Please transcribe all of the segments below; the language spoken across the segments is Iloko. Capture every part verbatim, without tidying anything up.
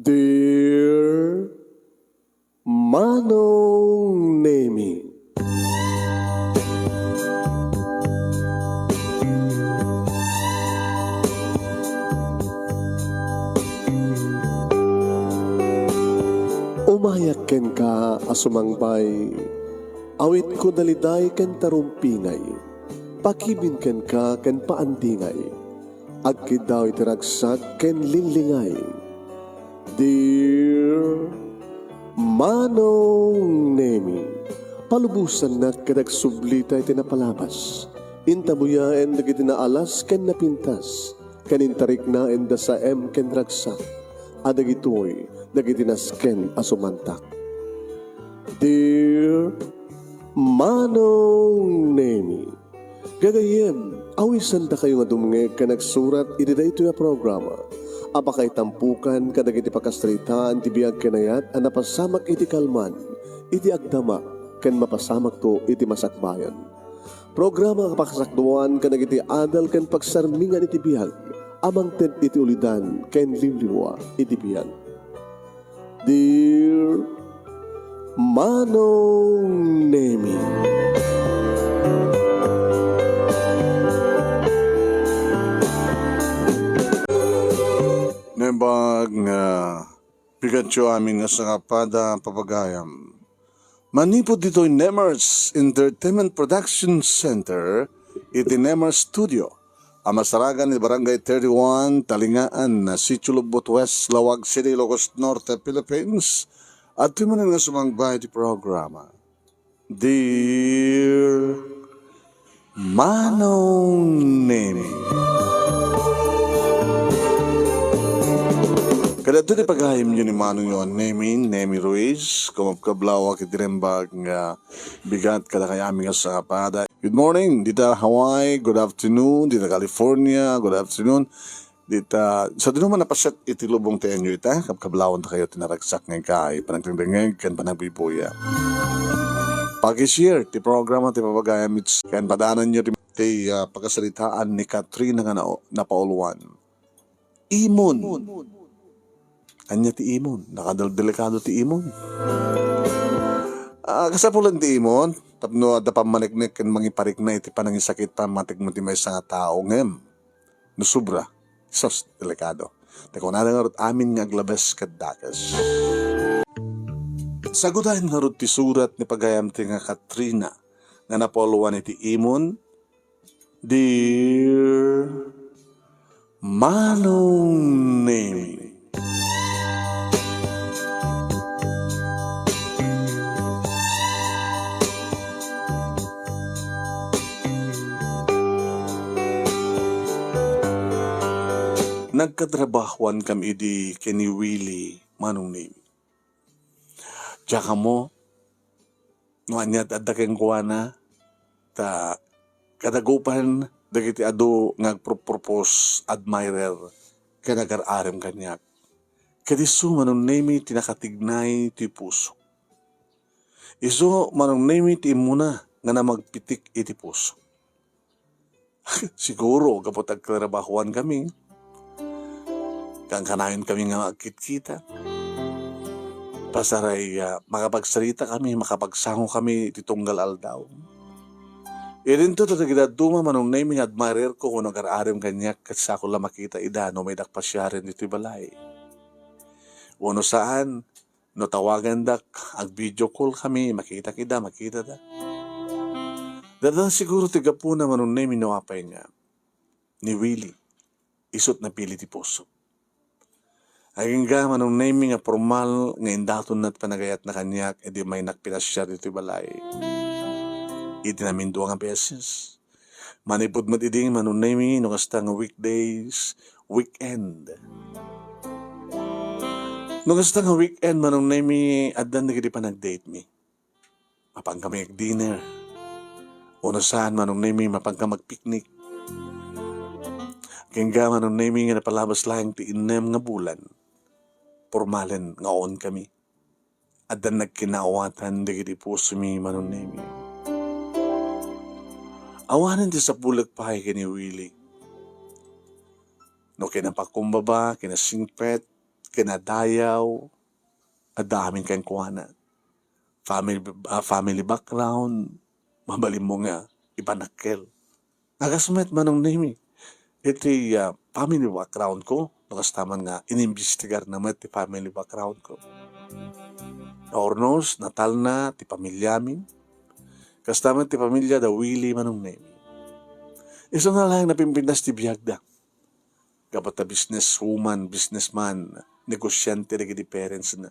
Dear Manong Nemi. Umayak kenka a sumangbay, awitko daliday ken tarumpingay, pakibin kenka ken paandingay. Agkiddaw iti ragsak ken linglingay. Dear Manong Nemi, palubosannak ket agsublita iti napalabas. Intabuyaen dagiti naalas ken napintas, ken intariknaenda saem ken ragsak, a dagitoy dagiti nasken a sumantak. Dear Manong Nemi, gagayyem, awisandakayo nga dumngeg ken agsurat iti daytoy a programa a pakaitampukan kadagiti pakasaritaan ti biag ken ayat a napasamak iti kalman, iti agdama, ken mapasamakto iti masakbayan. Programa a pakasakduan kadagiti adal ken pagsarmingan iti biag a mangted iti ulidan ken liwliwa iti biag. Dear Manong Nemi. Naimbag nga bigatyo amin nga sangapada, papagayam. Manipud ditoy Nemers Entertainment Production Center, iti Nemers Studio, a masaragan iti Barangay thirty-one, Talingaan, Sitio Lugbot West, Laoag City, Ilocos Norte, Philippines. Adtoy manen nga sumangbay iti programa. Dear Manong Nemi. Kadagitoy ti pagayamyo ni Manongyo a Nemi, Nemi Ruiz, kumabkablawak iti naimbag nga bigat kadakayo amin nga sangapada. Good morning, dita Hawaii. Good afternoon, dita California. Good afternoon, dita sadino man a paset iti lubong ti inyo ita. Kabkablawanta kayo ti naragsak nga inkay panagdengdengngeg ken panagbibuya. Paki-share ti programa ti Papagayam It's ken padananyo ti, ti, ah, pakasaritaan ni Katrina nga na-, napauluan. Imon. Ania ti imon? Nakadeldelikado ti imon. Ah, kasapulan ti imon tapno adda pammaneknek ken mangiparikna iti panangisakit pammatik mo ti maysa nga tao ngem no sobra, sus, delikado. Ta kunada ngarud amin nga aglabes ket dakes. Sagudayen ngarud ti surat ni pagayamti nga Katrina nga napauluan iti imon, Dear Manong Nemi. Nagkatrabahoan kami idi ken ni Willie, Manong Nemi. Diak ammo no ania ti adda kenkuana, ta kadagupan dagiti adu nga agpropropose, admirer, ken agar-arem kaniak. Ket isu, Manong Nemi, ti nakatignay ti puso. Isu, Manong Nemi, ti immuna nga namagpitik iti puso. Siguro, gapu ta agtrabahoan kami, kankanayon kami nga agkitkita. Pasaray, ah, makapagsarita kami, makapagsango kami iti tunggal aldaw. Idinto ta dagiti dadduma, Manong Nemi, nga admirer ko wenno agar-arem kaniak, ket sako la makita ida no maydak pasiaren ditoy balay. Wenno saan, no tawagandak, ag-video call kami, makitak ida, makitadak. Dada siguro ti gapuna, Manong Nemi, no apay nga ni Willie, isut napili ti puso. Agingga, Manong Nemi, nga pormal nga indatonna ti panagayatna kaniak idi maynak pinasiar ditoy balay. Iti namindua nga beses. Manipud met idi, Manong Nemi, no kasta nga weekdays, weekend. No kasta nga weekend, Manong Nemi, addan dagiti panagdate mi. Mapan kami ag-dinner. Wenno saan, Manong Nemi, mapan kami agpiknik. Agingga, Manong Nemi, nga napalabas laeng ti innem nga bulan, pormalen nga awan kami. Addan nagkinaawatan dagiti pusomi, Manong Nemi. Awanen ti sapulek pay ken ni Willie. No kinapakumbaba, kinasingpet, kinadayaw, adda amin kenkuana. Family, ah, family background, mabalinmo nga ipanakkel. Agas met, Manong Nemi, iti, ah, family background ko, no kasta man nga inimbestigarna met ti family background ko. Ornos, natalna ti pamiliami. Kasta met ti pamilya da Willie, Manong Nemi. Isuna laeng napimpintas ti biagda. Gapu ta businesswoman, businessman, negosyante dagiti parentsna.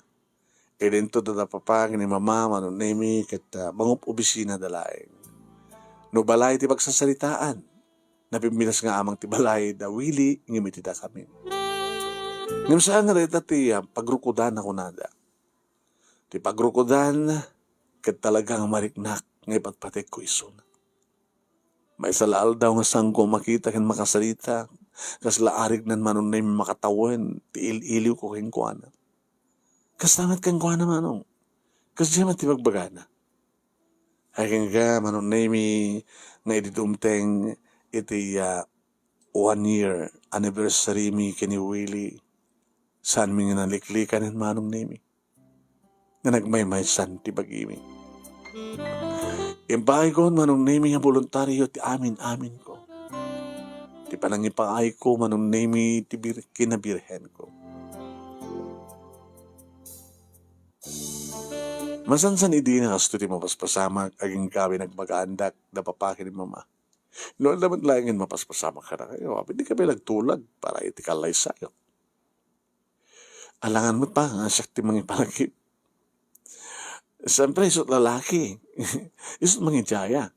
Idinto da papa ken ni mama, Manong Nemi, ket, ah, mangup-obisinada laeng. No balay ti pagsasaritaan, napimpintas nga amang ti balay da Willie, ngem iti dakami. Ngem saan nga dayta ti, ah, pagrukodan a kunada. Ti pagrukodan, ket talaga nga mariknak nga ipatpategko isuna. Maysa la aldaw nga saanko makita ken makasarita, kasla arignan, Manong Nemi, makatawen ti il-iliwko kenkuana. Kasta met kenkuana, Manong. Kasdiay met ti bagbagana. Ay, kenka, Manong Nemi, nga idi dumteng iti, ah, one year anniversary mi ken ni Willie, saanmi nga naliklikan, Manong Nemi, nga nagmaymaysan ti bagimi. Impaayko, Manong Nemi, nga boluntario ti amin-aminko. Ti panangipaayko, Manong Nemi, ti bir-, kinabirhenko. Masansan idi nga kasto ti mapaspasamak, aginggawi nagmagaandak da papa ken ni mama. No adda met laengen mapaspasamak kadakayo, apay dikami nagtulag para iti kallaysayo. Alangan met pa nga siak ti mangipalagip. Siyempre, isu't lalaki. Isu't mangidiaya.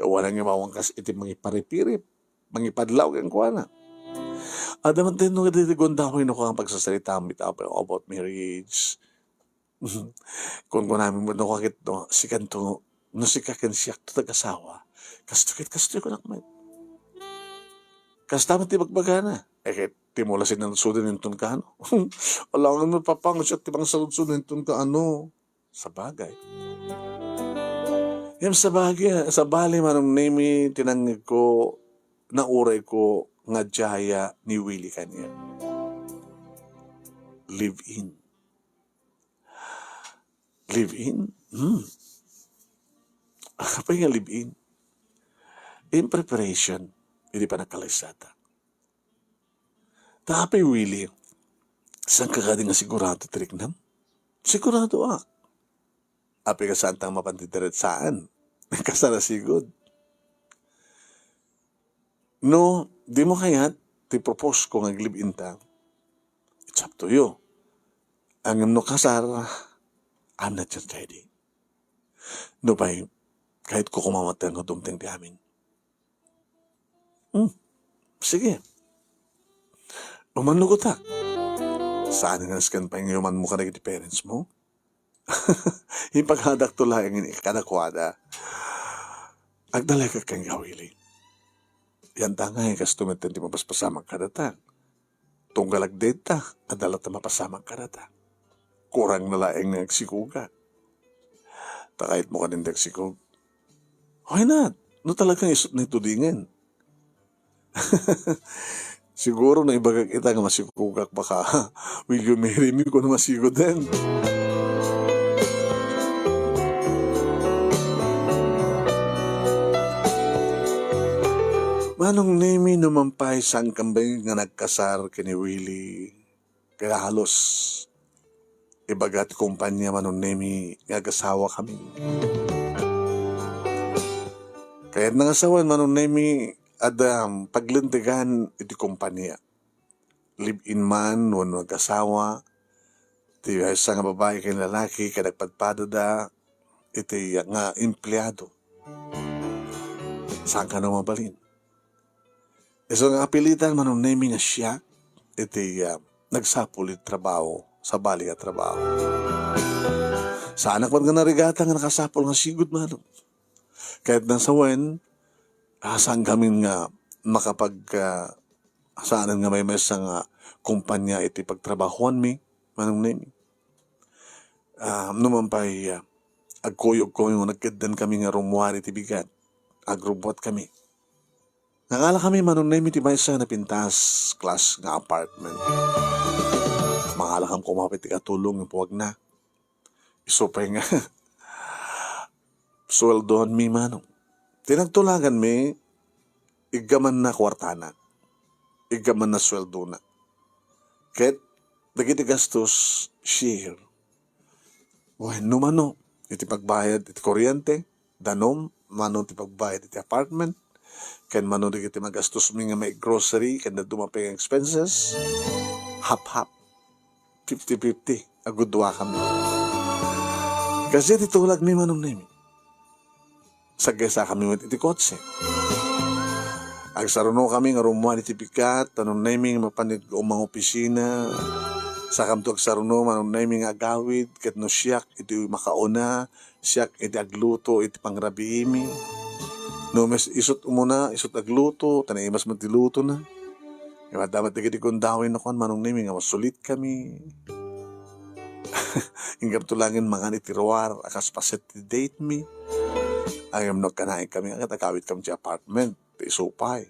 Awan nga mawangkas iti mangiparipirip, mangipadlaw kenkuana. Adda met no kadagiti gundaway no kang pagsasaritam iti about marriage. Kunkunami met no, kaket no, sikanto, no sika ken siakto ti asawa, kasto ket kastoy kunak met. Kasta met ti bagbagana. Eh, ket ti mula sinaludsoden inton kaano? Alangan met papa nga siak ti mangsaludsoden inton kaano? Sabagay. Ngem sabagay, sabali, Manong Nemi, ti nangngegko, naurayko nga diaya ni Willie kaniak. Live-in. Live-in? Hmm. Apay nga live-in? In preparation, idi pannakalaysata. Ta apay, Willie, saanka kadi nga sigurado ti riknam? Sigurado a. Apay nga saanta nga mapan ti diretsaan? Kasar a sigud. No, dimo kayat ti propose ko nga aglive-inta, it's up to you. Ngem no kasar, I'm not yet ready. Nupay, kayatko koma met nga dumteng ti amin. Hmm, sige. Umanok ta. Saan nga nasken pay nga umanok kadagiti parents mo? Ipagadakto laeng kadakuada. Agdalek kenka, Willie. Yanta nga, eh, kasto met ti mapaspasamak kadata. Tunggal agdayta, adda latta mapasamak kadata. Kurang na laeng nga agsikogak. Ta kayatmo kadin ti agsikog? Why not? No talagang isu't nitudingen. Siguro no ibagak ita nga masikogak, baka, "Will you marry me?" Kuno masigud din. Manong Nemi, no man pay, saan ka nga nagkasar ken ni Willie? Kaya halos ibaga ti kompania, Manong Nemi, nga agasawa kami. Kayatna nga sawen, Manong Nemi, adda paglintegan iti kompania. Live-in man wenno agasawa, ti maysa nga babai ken lalaki ket agpadpadada iti nga empleado. Saan kano mabalin? Isu nga apilitan, Manong Nemi, nga siak iti, ah, nagsapul iti trabaho, sabali nga trabaho. Saanak met nga narigatan nga nakasapul nga sigud, Manong. Kayatna sawen, ah, saan kami nga makapag, ah, saanen nga maymaysa nga kompania iti pagtrabahoanmi, Manong Nemi. Ah, no man pay, ah, agkuyogko wenno nagkedden kami nga rummuar iti bigat, agrubbuat kami. Nangala kami, Manong Nemi, ti maysa nga napintas class nga apartment. Mangala Kumapit ti katulong nga puwagna. Isu pay nga, sueldoanmi, manong. Ti nagtulaganmi, iggamanna kuartana. Iggamanna sueldona. Ket, dagiti gastos, share. Wenno mano, iti pagbayad iti kuryente, danum, mano ti pagbayad iti apartment, ken mano dagiti magastosmi nga may grocery, ken dadduma pay nga expenses, hap-hap, fifty fifty, agudduakami. Kasi ti tulagmi, Manong Nemi. Saggaysakami met iti kotse. Agsarunokami nga rummuar iti pigat, Manong Nemi nga mapan iti umangopisina. Sakamto agsaruno, Manong Nemi nga agawid, ket no siak iti makauna, siak iti agluto iti pangrabiimi. No mas isut' umuna, isut' agluto, ta naimas met ti lutona. Imaddamat dagiti gundaway nakuan, Manong Nemi, nga masulitkami. Inggam to laeng mangan iti ruar, a kas paset ti date mi. Ngem no agkanaenkami, agawidkami ti apartment, ti isu pay.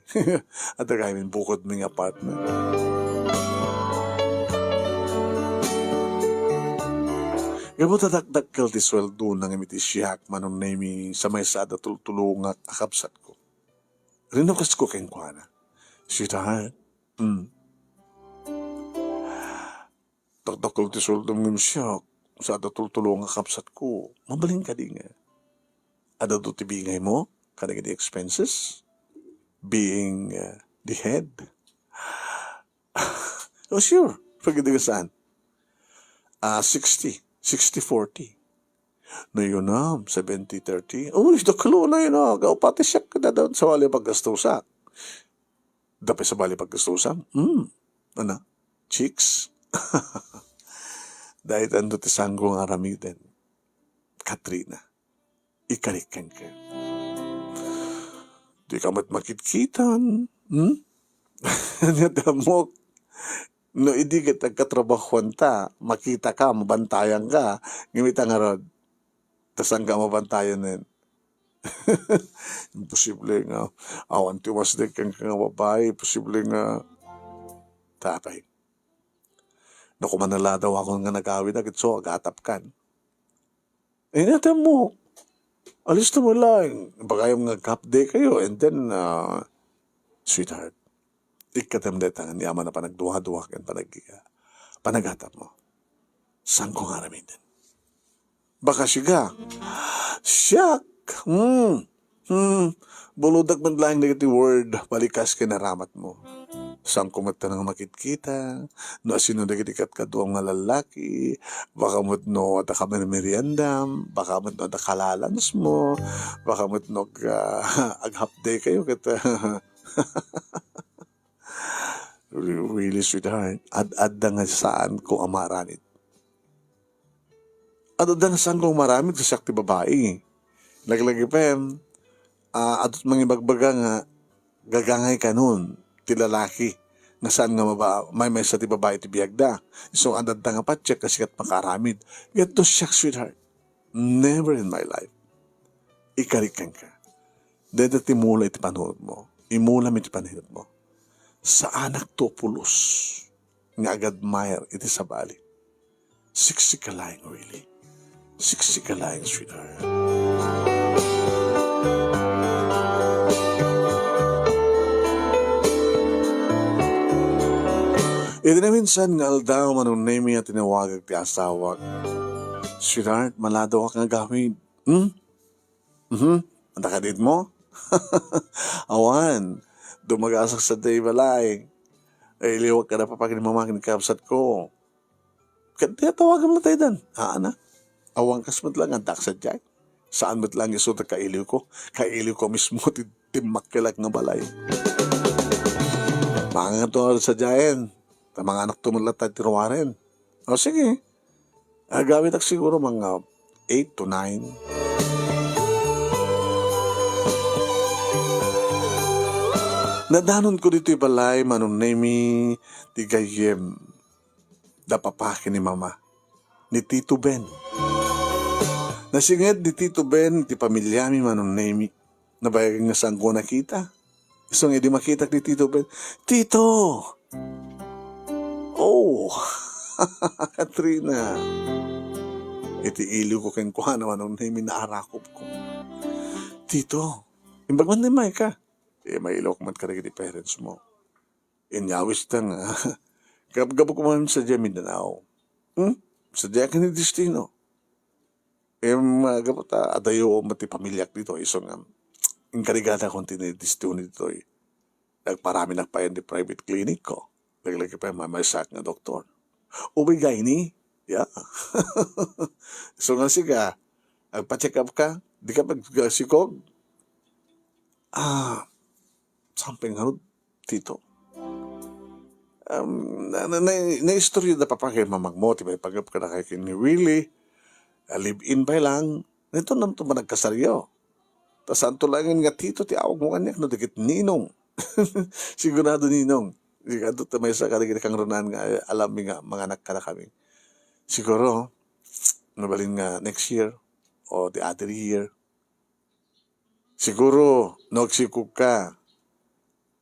Adda kami bukodmi nga apartment. Gapu ta dakdakkel ti sueldona ngem iti siak, Manong Nemi, sa maysa adda tultulongak a kabsatko. Rinukasko kenkuana. Sweetheart, mm. Dakdakkel ti sueldom ngem siak, sa adda tultulongak a kabsatko. Mabalin kadi nga adda ti bingaymo kadagiti expenses? Being, uh, the head? Oh, sure. Pwede ka saan? Ah, sixty. Sixty forty. No, yun na, seventy thirty. Uy, dakkel na yun, ah. Pati siak, kada daw, sa wali paggastusak. Dapay sa bali paggastusan? Hmm. Ana? Chicks? Daytan ti saanko nga aramiden. Katrina, ikariken ka. Di ka met makitkitan. Hmm? Ania ti ammok? No idi ket agkatrabahuanta, makita ka, mabantayan ka. Ngem ita ngarud, ta saan ka mabantayan nen? Imposible nga awan ti umasdek kenka nga babai, imposible nga tatay. No kuman naladaw ako nga nagawid, agitso, agatapkan. Eh, natam mo, alis na mo lang. Bagayam nga half day kayo, and then, ah, sweetheart, ikkatem dayta nga yaman a panagduadua ken panag-, panagatap mo. Saan ko nga aramiden? Baka siga. Siak. Hmm. Hmm. Buludak met laeng dagiti word, balikas ken aramat mo. Saan ko met nga makitkita, no asino dagiti kadkaduam nga lallaki, baka met no adda ka mermeriendam, baka met no adda ka lalans mo, baka met no ag-, ah, ag-half day kayo, ket, Really, really, sweetheart, ad-adda nga saan ko a maaramid. Ad-adda nga saan ko maaramid, siak ti babai. Laglagipen, ah, adut mangibagbaga nga gagangay kanon ti lalaki nga saan nga maba-, maymaysa ti babai ti biagda. So, ad-adda nga patiek nga siak ti makaaramid. Yet, do siak, sweetheart. Never in my life. Ikariken ka. Dayta ti imula iti panunotmo. Imulam iti panunotmo. Saanak to pulos nga agadmire iti sabali. Sexy ka laeng, Willie. Sexy ka laeng, sweetheart. Iti naminsan nga aldaw, Manong Nemi, a tinawagak ti asawak. Sweetheart, maladawak nga gawid. Hmm? Mhm. Anta kadit mo? Awan. Dumagasak sa day balay. Ay, liwag ka na pa pagin mama ken kabsat ko. Ket di tawagam na tayo dan. Aana. Awan kas met lang, antak sa jay. Saan met lang isu ta kailiw ko. Kailiw ko mismo ti timmakkelak nga balay. Mangan to sa jayen. Ta manganak to met lang tayo ti ruaren. O, sige. Agawitak siguro mga eight to nine. Nadanon ko ditoy balay, Manong Nemi, ti gayyem da papa ken ni mama, ni Tito Ben. Nasinged ni Tito Ben ti pamilyami, Manong Nemi. Nabayagan nga saan ko nakita. Isu nga idi makitak ni Tito Ben, "Tito!" Oh! Katrina, iti iliwko kenkuana, Manong Nemi, naarakupko. Tito, imbag man ni Micah, eh, mailok met kadagiti parents mo. Inyawis ta nga, gabgabko man sadiay Mindanao. Hmm? Sadiay ken ni destino. Em, ah, gapu ta adayo met ti pamiliak ditoy, isu nga, inkarigadakon ti ni destino ditoy. Nagparaminak pay iti private clinic ko. Laglagipen ti maymaysaak nga doktor. O B G Y N? Yeah. Isu nga sika, agpa-check up ka, dika pagsikog. Ah, something nga, Tito. Um, na, na, na, naistorya da papa ken mamagmo, ti may pagap kadakay ken ni Willie, a live-in pay lang, nito namto ba nagkasaryo? Ta santo laengen nga Tito ti awagmo kaniak no dagiti Ninong. Sigurado Ninong. Sigurado ta maysa kadagiti kangrunaan nga alam mi nga manganak kadakami. Siguro, mabalin nga next year o the other year. Siguro, no agsikog ka,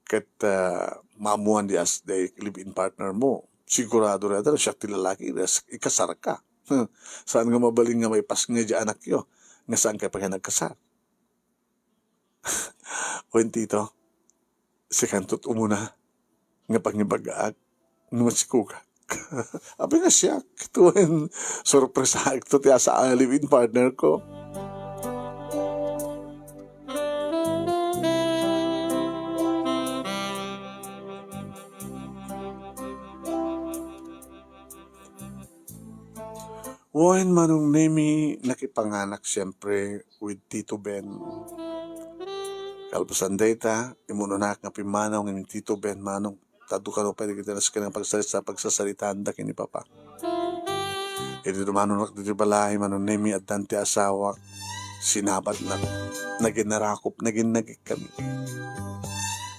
ket, ah, maammoan di as-, di live-in partner mo, sigurado dayta, siak ti lalaki, ikasarka. Saan nga mabalin nga maipasngeg diay anakyo, nga saankayo pay nagkasar. Wen, Tito, sikanto ti umuna nga pangibagaak no masikogak. Apay nga siak, wen, sorpresaakto ti asa a live-in partner ko. Wen, Manong Nemi, nakipanganak siempre with Tito Ben. Kalpasan dayta, immunonak nga pimmanaw ken Tito Ben, Manong. Ta adu kano pay dagiti nasken nga pagsarita-, pagsasaritaanda ken ni Papa. Idi dumanonak ditoy balay, Manong Nemi, addan ti asawak. Sinabadnak. Nagin narakop, nagin nagikkami.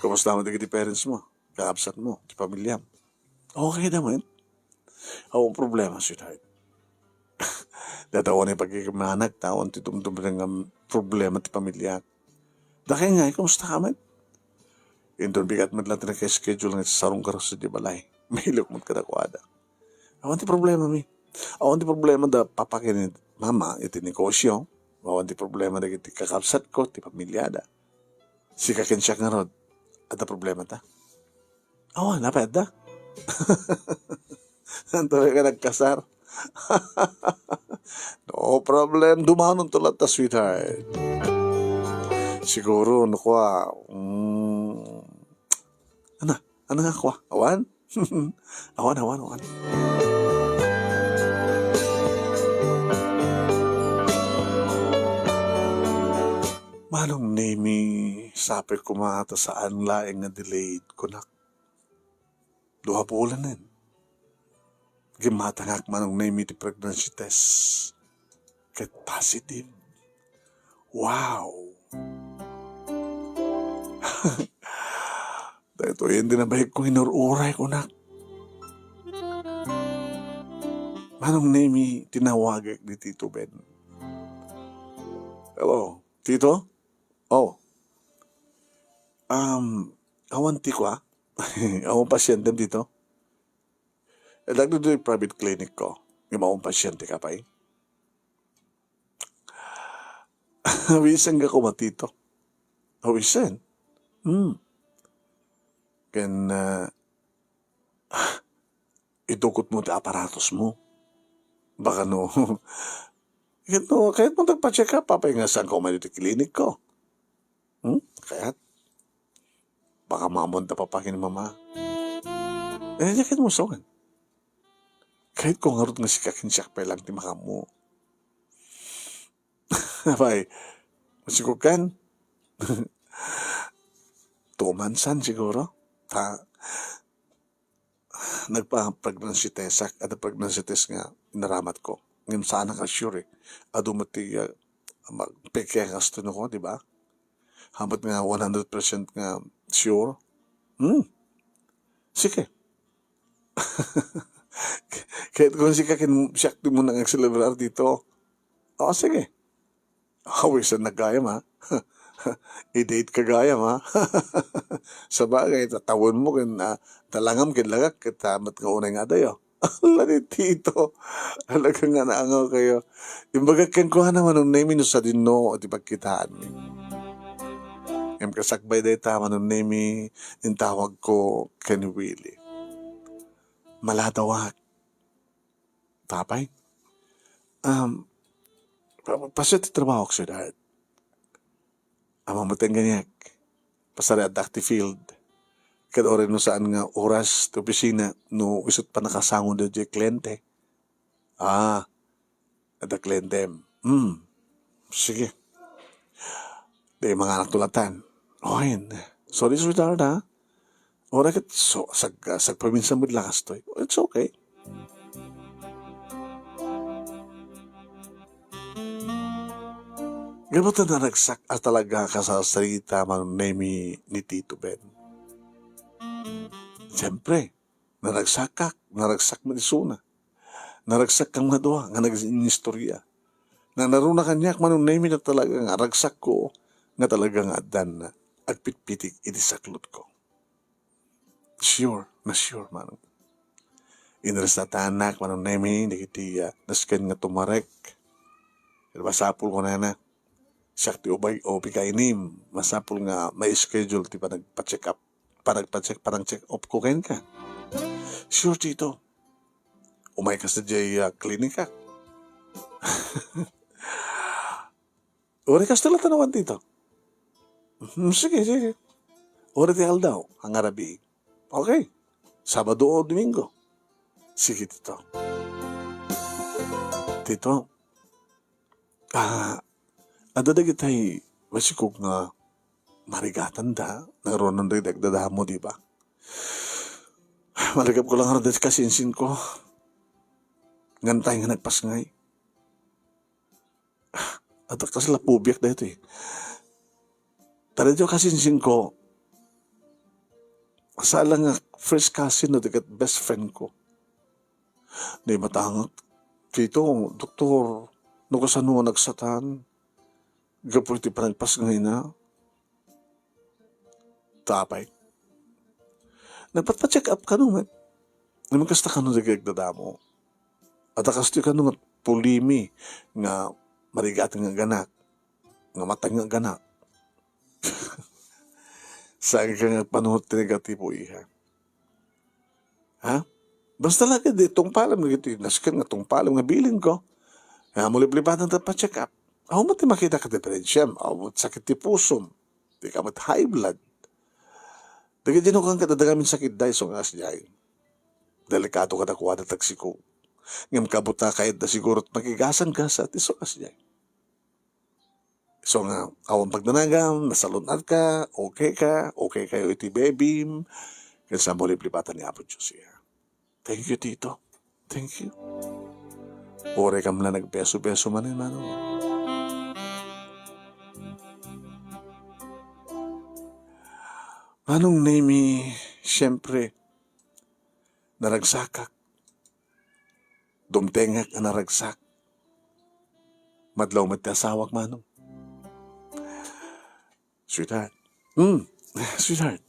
Kumusta met dagiti parents mo? Kakabsat mo, ti pamiliam? Okay da met. Awan problema, sweetheart. Dayta awan ti pagkikimanag, ta awan ti dumdum nga problema ti pamiliak. Dakay ngay, kumusta ka met? Inton bigat met lang ti naka-schedule nga sarong garus iti balay. Mailok met kadakuada. Awan ti problema mi. Awan ti problema da papa ken mama iti negosyo. Awan ti problema dagiti kakabsatko, ti pamiliada. Sika ken siak ngarud, adda problema ta? Awan, apay adda? Anto nga nagkasar? No problem. Dumanonto latta, sweetheart. Siguro, no kua, mm, ana, ana nga kua? Awan? Awan, awan, awan. Manong Nemi, sapay koma ta saan laeng nga delayed, kunak. Dua bulanen. Gimmatangak, Manong Nemi, ti pregnancy test. Ket positive. Wow! Daytoyen ti nabain ko nga inur-uray, kunak. Manong Nemi, tinawagek ni Tito Ben. Hello, Tito? Oh. Um, awan ti kua? Awan pasientem ditoy? Adda ditoy private clinic ko. Ngem awan pasiente ka pay? Awisen ka koma, Tito. Awisen? Hmm. Ken, ah, idukot mo ti aparatos mo. Baka no, ket no, kayat mo nagpa-check up, apay nga saan ka umay iti klinik ko? Hmm? Kayat? Baka maammoan ta papa ken mama. Eh, di ket mo saan? Kayat ko ngarud nga sika ken siak pay lang ti makaammo. Apay, masikog kan? Two months-an siguro. Ta, nagpa-pregnancy test-ak, adda pregnancy test nga inaramat ko. Ngem saanak a sure, eh. Adu met ti, ah, mag-, peke nga gasto no ko, di ba? Hamat nga one hundred percent nga sure. Hmm. Sige. Kayat ko nga sika ken siak ti umuna nga agselebrar ditoy. O, sige. Awisennak gayam, ha? I-date ka gayam, ha? Sabagay, ta tawenmo ken, ah, talangam ken langak, ket, ah, met nga unay nga adayo. Ala ni Tito, talaga nga naangaw kayo. Imbagak kenkuana, Manong Nemi, no sadino ti pagkitaanmi. Ngem kasakbay dayta, Manong Nemi, intawag ko ken Willie. Maladawak. Tapay? Um, pa-, paset ti trabahok, sweetheart. Ammom met ti kaniak. Pasari addak ti field. Ket uray no saan nga oras ti opisina, no isut pannakasango daydiay kliente. Ah, adda klientem. Hmm. Sige. Di manganak tulatan. Oy, sorry, sweetheart, ha? Uray ket so, sag-, sagpaminsan met la kastoy. It's okay. Gapu ta naragsak a talaga a kasasarita, Manong Nemi, ni Tito Ben. Siyempre, naragsakak, naragsak met isuna. Naragsak kami a dua nga nag-inistorya. Nanaruna kaniak, Manong Nemi, a talaga nga aragsakko, nga talaga nga addan agpitpitik iti saklotko. Sure, na sure, Manong. Inarestatanak, Manong Nemi, dagiti, ah, nasken nga tumarek. Masapul, kunana. Siak ti ubay, O P kayni, masapul nga ma-schedule ti panagpa-check up. Panagpa-check, panag-check up ko kenka. Sure, Tito. Umay ka sa jay, ah, klinikak. Uray kastoy la tan awan, Tito. Hmm, sige, sige. Uray ti aldaw, nga rabii. Okay. Sabado o Domingo. Sige, Tito. Tito, ah, adda dagitay masikog nga marigatanda, nangruna dagiti agdadamo, di ba? Marigap ko lang dagiti kasinsinko. Ngantay nga nagpasngay. Adda kasla pobiak daytoy. Dagiti kasinsinko, saan la nga first cousin no di ket best friend ko. Di matangak, Tito, doktor, no kasano nga nagsatan gapu iti panagpasngayna. Tapay. Nagpatpa-check up kano met. Ngem kasta kano dagiti agdadamo. Adda kastoy kano nga pulimi nga marigat nga agganak, nga mateng nga agganak. Saan ka nga agpanuot ti negatibo, iha? Ha? Basta la ket di tungpalem dagiti nasken nga tungpalem nga bilinko. Nga mo liplipatan ta pa-check up. Awan met ti makita ket diferensiam. Awan met sakit ti pusom. Di ka met high blood. Dagiti no kan kadadaga min sakit da isu nga asdiay. Delikado kadakuada tagsiko. Ngem kabuta kayat da siguro makigasang-gasa ti isu nga asdiay. So nga, awan pagdanagam, nasalun-at ka, okay ka, okay kayo iti baby, ken sa mo liplipatan ni Apo Diyos iya. Thank you, Tito. Thank you. Uray kam la nagbeso-beso manen, Manong. Manong Nemi, siyempre, naragsakak. Dumtengak a naragsak. Madlaw met ti asawak, Manong. Sweetheart. Hmm, sweetheart.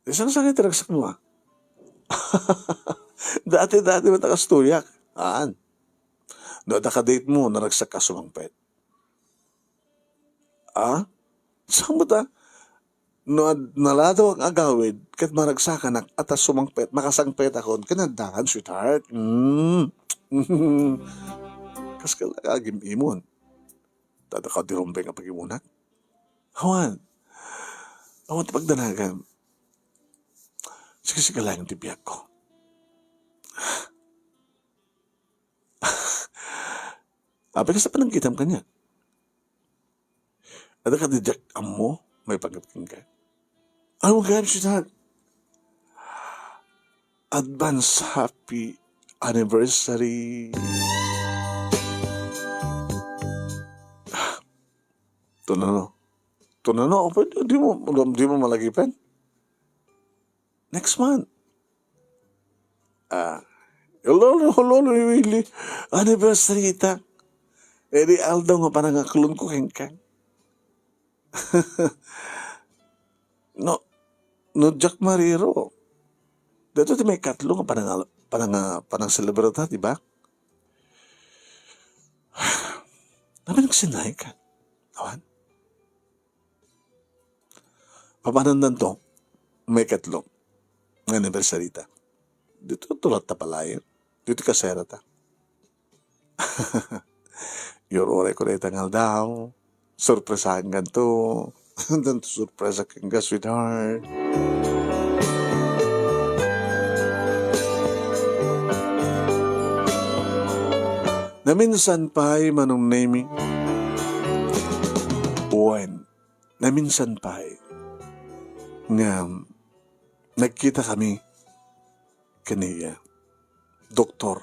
Saan, saan ti ragsak mo, ah? Dati, dati met a kastoyak. Aan. No, adda ka date mo, naragsak ka sumangpet. Ah? Saan mo ta? No, ad-, naladaw ang agawid, ket maragsakanak, a ta sumangpet, makasangpetakon, ken addakan, sweetheart. Mm. Kas ka la agim-imon. Dada ka dirumbeng a pagimunak? Awan. Awan ti pagdanagan. Sige, sige lang ti biag ko. Apay kasta panagkitam kaniak? Adda ka diak ammo, maipanggep kenka? Ano gayam, sweetheart? Advance happy anniversary. Tunano. Tunano, apay, di mo, di mo malagipen? Next month. Ah, hello, hello, hello, Willie. Anniversary ta. Eh, di aldaw nga panangaklon ko kenka. No, no, Jack Mariro. Daytoy ti maikatlo nga panangal-, pananga-, panangselebrar ta, di ba? Namin nagsinay ka. Awan. Papanandan to, maikatlo nga anniversary ta. Dito tulat ta palayan. Dito kasera ta. Your oray ko na itang aldaw. Sorpresahan kanto. Anto sorpresa kenka, sweetheart? Naminsan pay, Manong Nemi. Wen, naminsan pay nga nagkita kami kaniya. Doktor.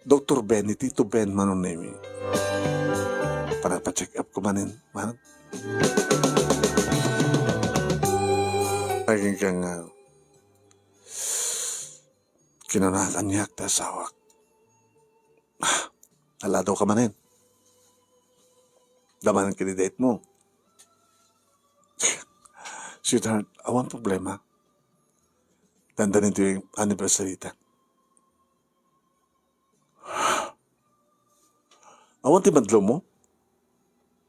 Doktor Ben, ni Tito Ben, Manong Nemi. Para pa-check up ko manen, man. Aging ka nga, kinuna kaniak ti asawak. Ah, aladaw ka manen. Damanan ket date mo. Sweetheart, awan problema. Dandanin ti anniversary ta. Awan ti madlaw mo,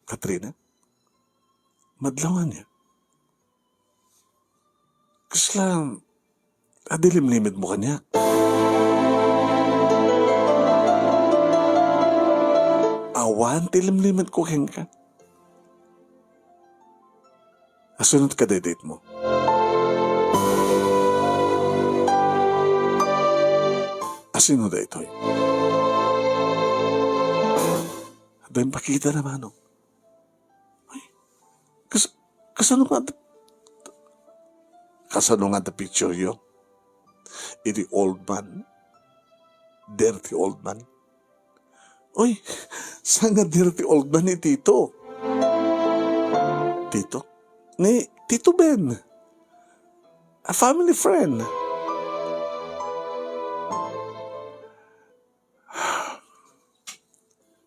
Katrina? Madlaw ania? Kasla adilimlimit mo kaniak? Awan ti limlimit ko kenka. Asino ti kadate mo? Asino daytoy? Adda impakita na, Manong. Ay, kas-, kasano nga, kasano nga ti picture yo? Iti old man. Dirty old man. Oy, saan nga dirty old man ni Tito? Tito? Ni Tito Ben. A family friend.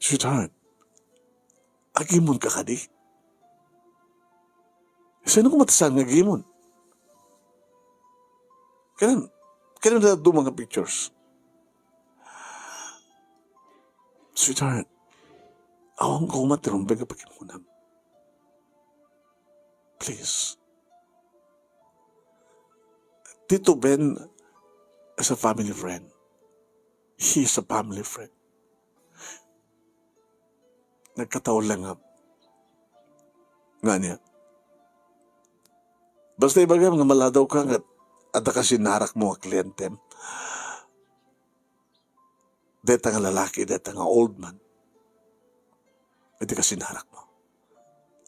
Sweetheart, agimon ka kadi? Sino ko matasan nga agimon? Kailan, kailan na duma nga pictures? Sweetheart, awan ko man ti rumbeng nga pakimunam. Please. Tito Ben is a family friend. He is a family friend. Nagkataon lang nga, nga niya. Basta ibagam nga maladaw ka nga adda ka sinarak mo a klientem. Deta nga lalaki, deta nga old man. Iti ka sinarak mo.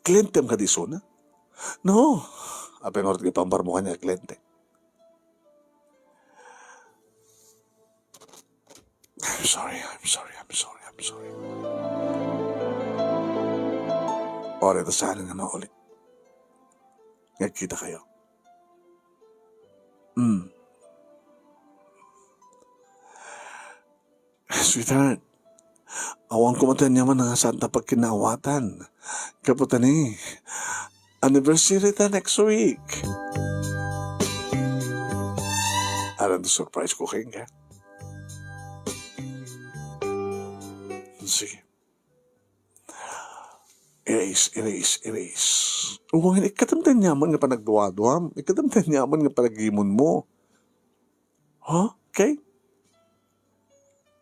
Klientem kadi isuna? No. Apay nga uray ipambar mo kaniak a kliente? I'm sorry, I'm sorry, I'm sorry, I'm sorry. Oray ta saan nga maulit. Nagkita kayo. Mm. Sweetheart, awan ko man ti aniaman nga saan ta pagkinaawatan. Gapu ta ni, anniversary ta next week. Aram ti surprise ko kenka. Sige. Erase, erase, erase. Wen, ikkatem ti aniaman nga panagduaduam. Ikkatem ti aniaman nga panagimon mo. Ha? Okay?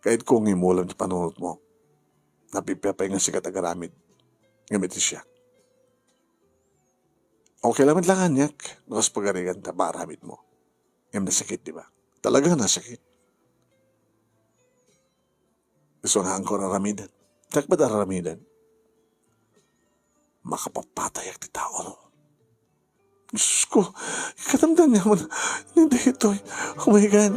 Kayatko nga imulam ti panunot mo. Napipia pay nga sika ti agaramid ngem iti siak. Okay lamet la kaniak, no kas pagarigan ta maaramid mo. Ngem nasakit, di ba? Talaga nasakit. Isu nga angko aramiden. Diak met aramiden. Makapapatayak ti tao, no? Diyos ko, ikkatem ti aniaman ni daytoy. Oh my God.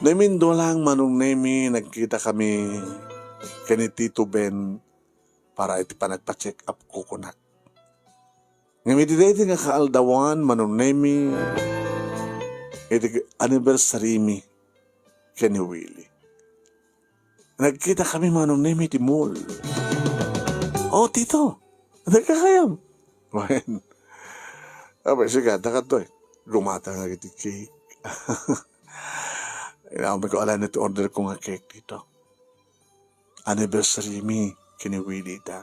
Naimbag lang, Manong Nemi, nagkita kami ken ni Tito Ben para iti panagpa-check up ko kunak. Ngem iti daydi nga kaaldawan, Manong Nemi, iti anniversary mi ken ni Willie. Nagkitakami, Manong Nemi, iti mall. "Oh, tito, nagkakayam?" Wen, apay, sika, dakato, eh. Gumata nga iti cake. Inamin ko, ala na ti order ko nga cake dito. Anniversary mi ken ni Willie, ta.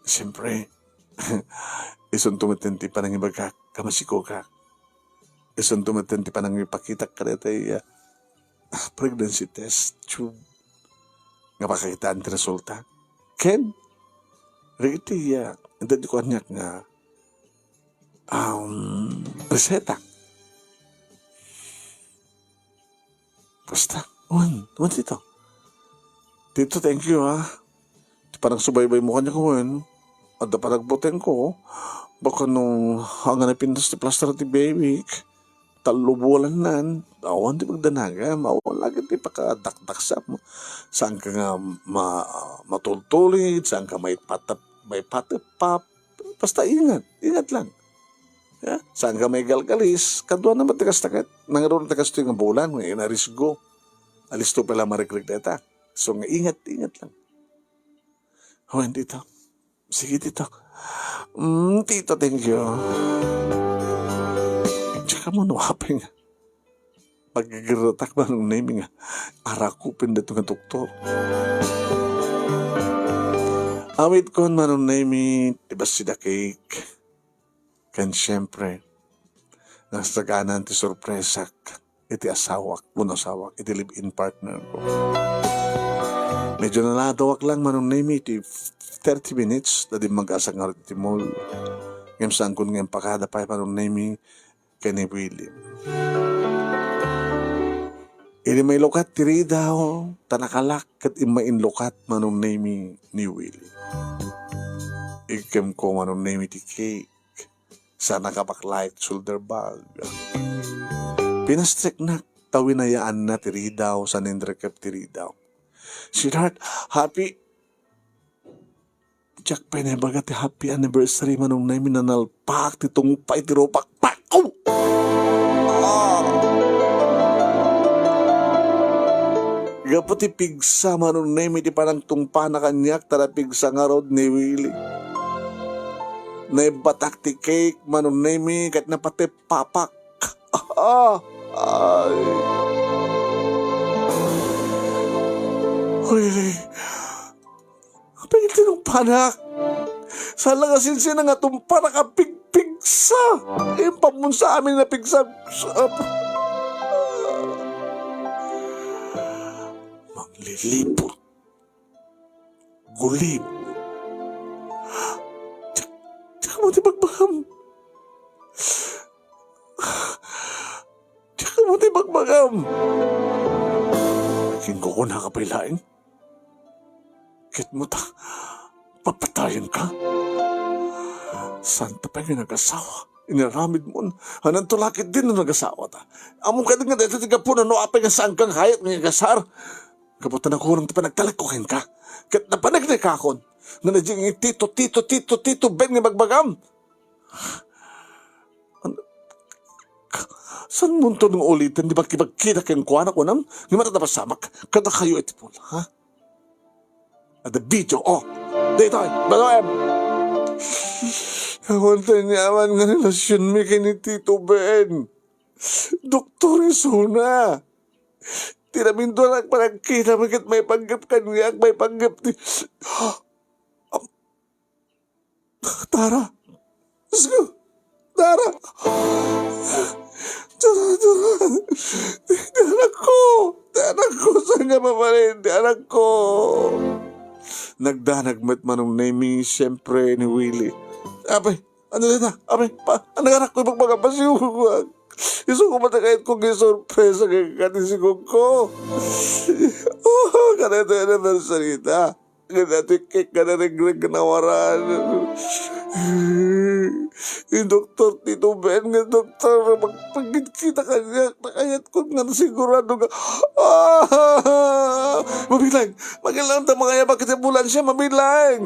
Siyempre, isunto met ti panangibagak, kamasikogak. Isunto met ti panangipakitak kadayta, ah, pregnancy test tube nga pakakitaan ti resulta. Ken, dagiti, ah, dagiti kuaniak nga, um, reseta. Basta, wen, wen, tito. Tito, thank you, ha. Ti panagsubaybaymo kaniak, wen. Adda panagputengko. Baka no, haan nga napintas ti plaster ti baby. Tallo bulannan. Awan ti pagdanagam. Awan lagi ti pakadakdaksam. Saanka nga ma-, matultulid, saanka maipatep-, maipateppap. Basta ingat, ingat lang. Ya, saanka maigalgalis, kaduana met ti kasta ket. Nangruna ti kastoy nga bulan, nga inarisgo. Alisto pay la marikrek dayta. So nga ingat, ingat lang. Wen, tito. Sige, tito. Mm, tito, thank you. Tsaka mo no, apay nga. Pagigirratak, Manong Nemi, nga arakupen daytoy nga doktor. Awitkon, Manong Nemi, ti bassit a cake. Ken siyempre, nasaganan ti sorpresak iti asawak, wenno asawak, iti live-in partner ko. Medyo naladaw lang, Manong Nemi, iti thirty minutes, ta dimmagsak ngarud iti mall. Ngem saankon nga impakada pay, Manong Nemi, ken ni Willie. Idi mailukat ti ridaw, ta nakalak ket immainlukat, Manong Nemi, ni Willie. Iggem ko, Manong Nemi, ti cake. Saan a kabaklay ti shoulder bag. Pinastreknak ta winayaanna ti ridaw, saan indrekep ti ridaw. Sweetheart, happy. Diak pay naibaga ti happy anniversary, Manong Nemi, nanalpak ti tungpay ti rupak. Pak! Oh! Ah! Gapu ti pigsa, Manong Nemi, ti panagtungpana kaniak, ta napigsa ngarud ni Willie. Naibbatak ti cake, Manong Nemi, ket napateppapak. Ah! Ay. Willie. Apay nga tinungpanak? Saan la nga sinsina nga tungpanak a pigpigsa? Impammunsa amin a pigsa. Mangliliput. Gulib. Diak, diak mo ti bagbagam. Diak mo ti bagbagam. Kin kukunaka pay laeng. Ket mo ta, papatayenka? Saanta pay nga nagasawa? Inaramidmon, hananto la ketdin no nagasawata. Ammom kadi nga dayta ti gapuna no apay nga saanka nga kayat nga agasar? Gapu ta nakurang ti panagtalekko kenka. Ket napaneknekakon. Nga naging tito, tito, tito, tito, Ben nga bagbagam. An-, ka-, saan mo unto nga uliten ti pagkibagkita kenkuana, kunam? Nga matatapasamak, kadakayo iti pula, ha? Adda video, oh. Daytoy, badoem. Awan ta aniaman nga relasionmi ken ni Tito Ben. Doktor isuna. Ti naminduanak panagkita, ket maipanggep kaniak, maipanggep ti, Tara. Diyos ko. Tara. Tara, tara. Ti anak ko. Ti anak ko. Saan nga mabalin? Ti anak ko. Nagdanag met Manong Nemi, siyempre, ni Willie. Apay, ano na? Apay, pa, ano nga anak ko? Ipagpagapasiwag. Isu ko mata kahit kung isorpresa kay kati si Koko. Oh, kanito yung anniversary ta. Nga dati kay kanaregreg nga nawaran. Yung doktor, Tito Ben, nga doktor, magpagkita kaniak, nakayat ko nga sigurado nga, ah! Mabilang! Mabilang ta, mga yabak iti ambulansya, mabilang!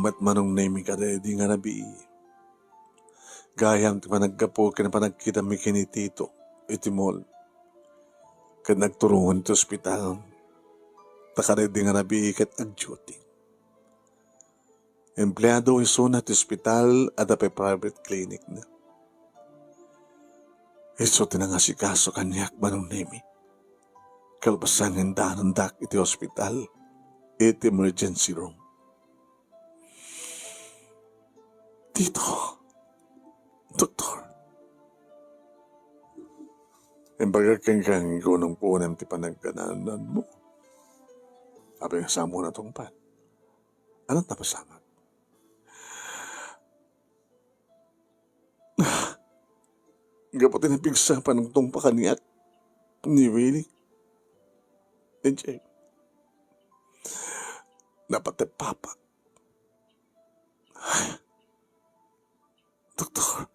Ket Manong Nemi kadaydi nga rabii. Gayam ti panaggapu ken panagkitami ken ni Tito iti mall. Ket nagturongen ti ospital. Ta kadaydi nga rabii ket agduty. Empleado isuna ti ospital, adda pay private clinic na. Isu ti nangasikaso kaniak, Manong Nemi. Kalpasan nga indanondak iti ospital, iti emergency room. Tito, Doktor, imbagak kenka nga kunem-kunem ti panagkanaanmo. Apay nga saanmo natungpal? Ania ti napasamak? Gapu ti napigsa a panungtungpa kaniak ni Willie. Enjay, napatay papa. Doktor,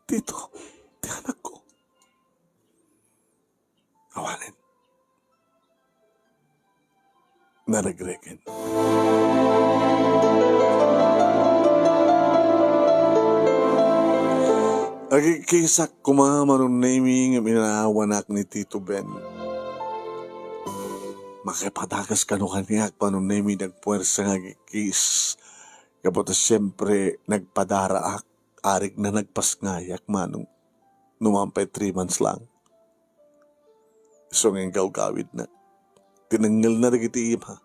Tito, ti anakko. Awanen. Naregregen. Agikkisak koma, Manong Nemi, ngem inaawanak ni Tito Ben. Makipadakes kano kaniak, Manong Nemi, nagpuersa nga agikkiis. Gapu ta siempre, nagpadaraak, arigna nagpasngayak, Manong. No man pay three months lang. Isu nga inggawgawidna. Tinengngelna dagiti ima.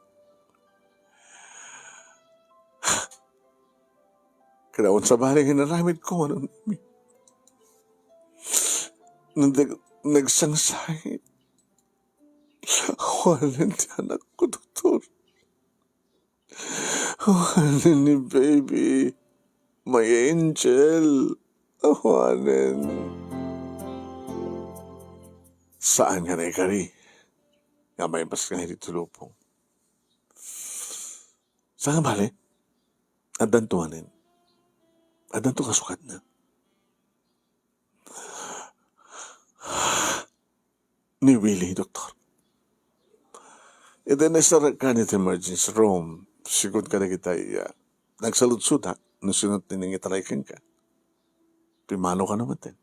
Kada unsa bale nga inaramidko, Manong Nemi. Nag-, nagsangsangit. Awanen ti anakko, Doktor. Awanen ni baby. My angel. Awanen. Saan nga naikari nga maimbasngay ditoy lubong? Saan nga bale? Addanto manen. Addanto kasukatna. Ni Willie, Doktor. Iti naisaragkan iti emergency room, sigun kadagitay, ah, nagsaludsodak no sino ti nangitaray kenka. Pimmanoka no manen.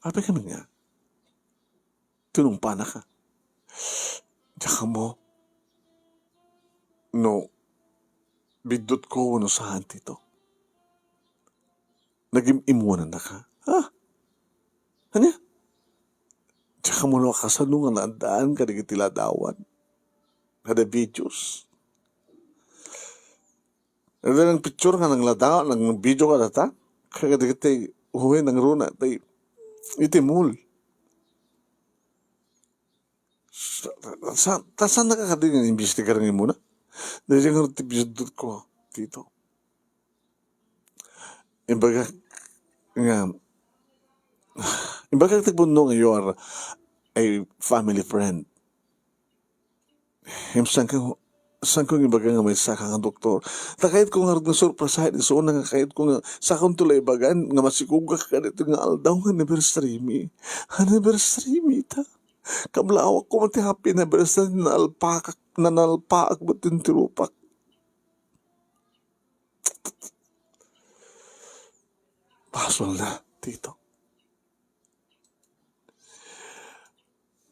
Apay kami nga, tinungpanaka. Diak ammo no biddutko wenno saan, Tito. Nagim-imuanannaka? Ha? Ania? Diak ammo no kasano nga naaddaan kadagiti ladawan. Kada videos. Adda nang picture nga nangladaw, nang video kadata. Kadagiti uwe nangruna, tay, iti mall. Sa, sa, ta saan nakakadi nga imbestigar nga imuna? Dahil nga ti biddutko, Tito. Imbagak nga, imbagak ti punno nga you are a family friend. Ngem saanko, saanko nga ibaga nga maysaka nga doktor. Ta kayatko ngarud nga surpresaen isuna nga kayatko nga saankonto la ibagan nga masikogak kadaytoy nga aldaw nga anniversary mi. Anniversary mi ita. Kablawak koma ti happy anniversary, nalpaak, nanalpaak met ti rupak. Basolna, Tito.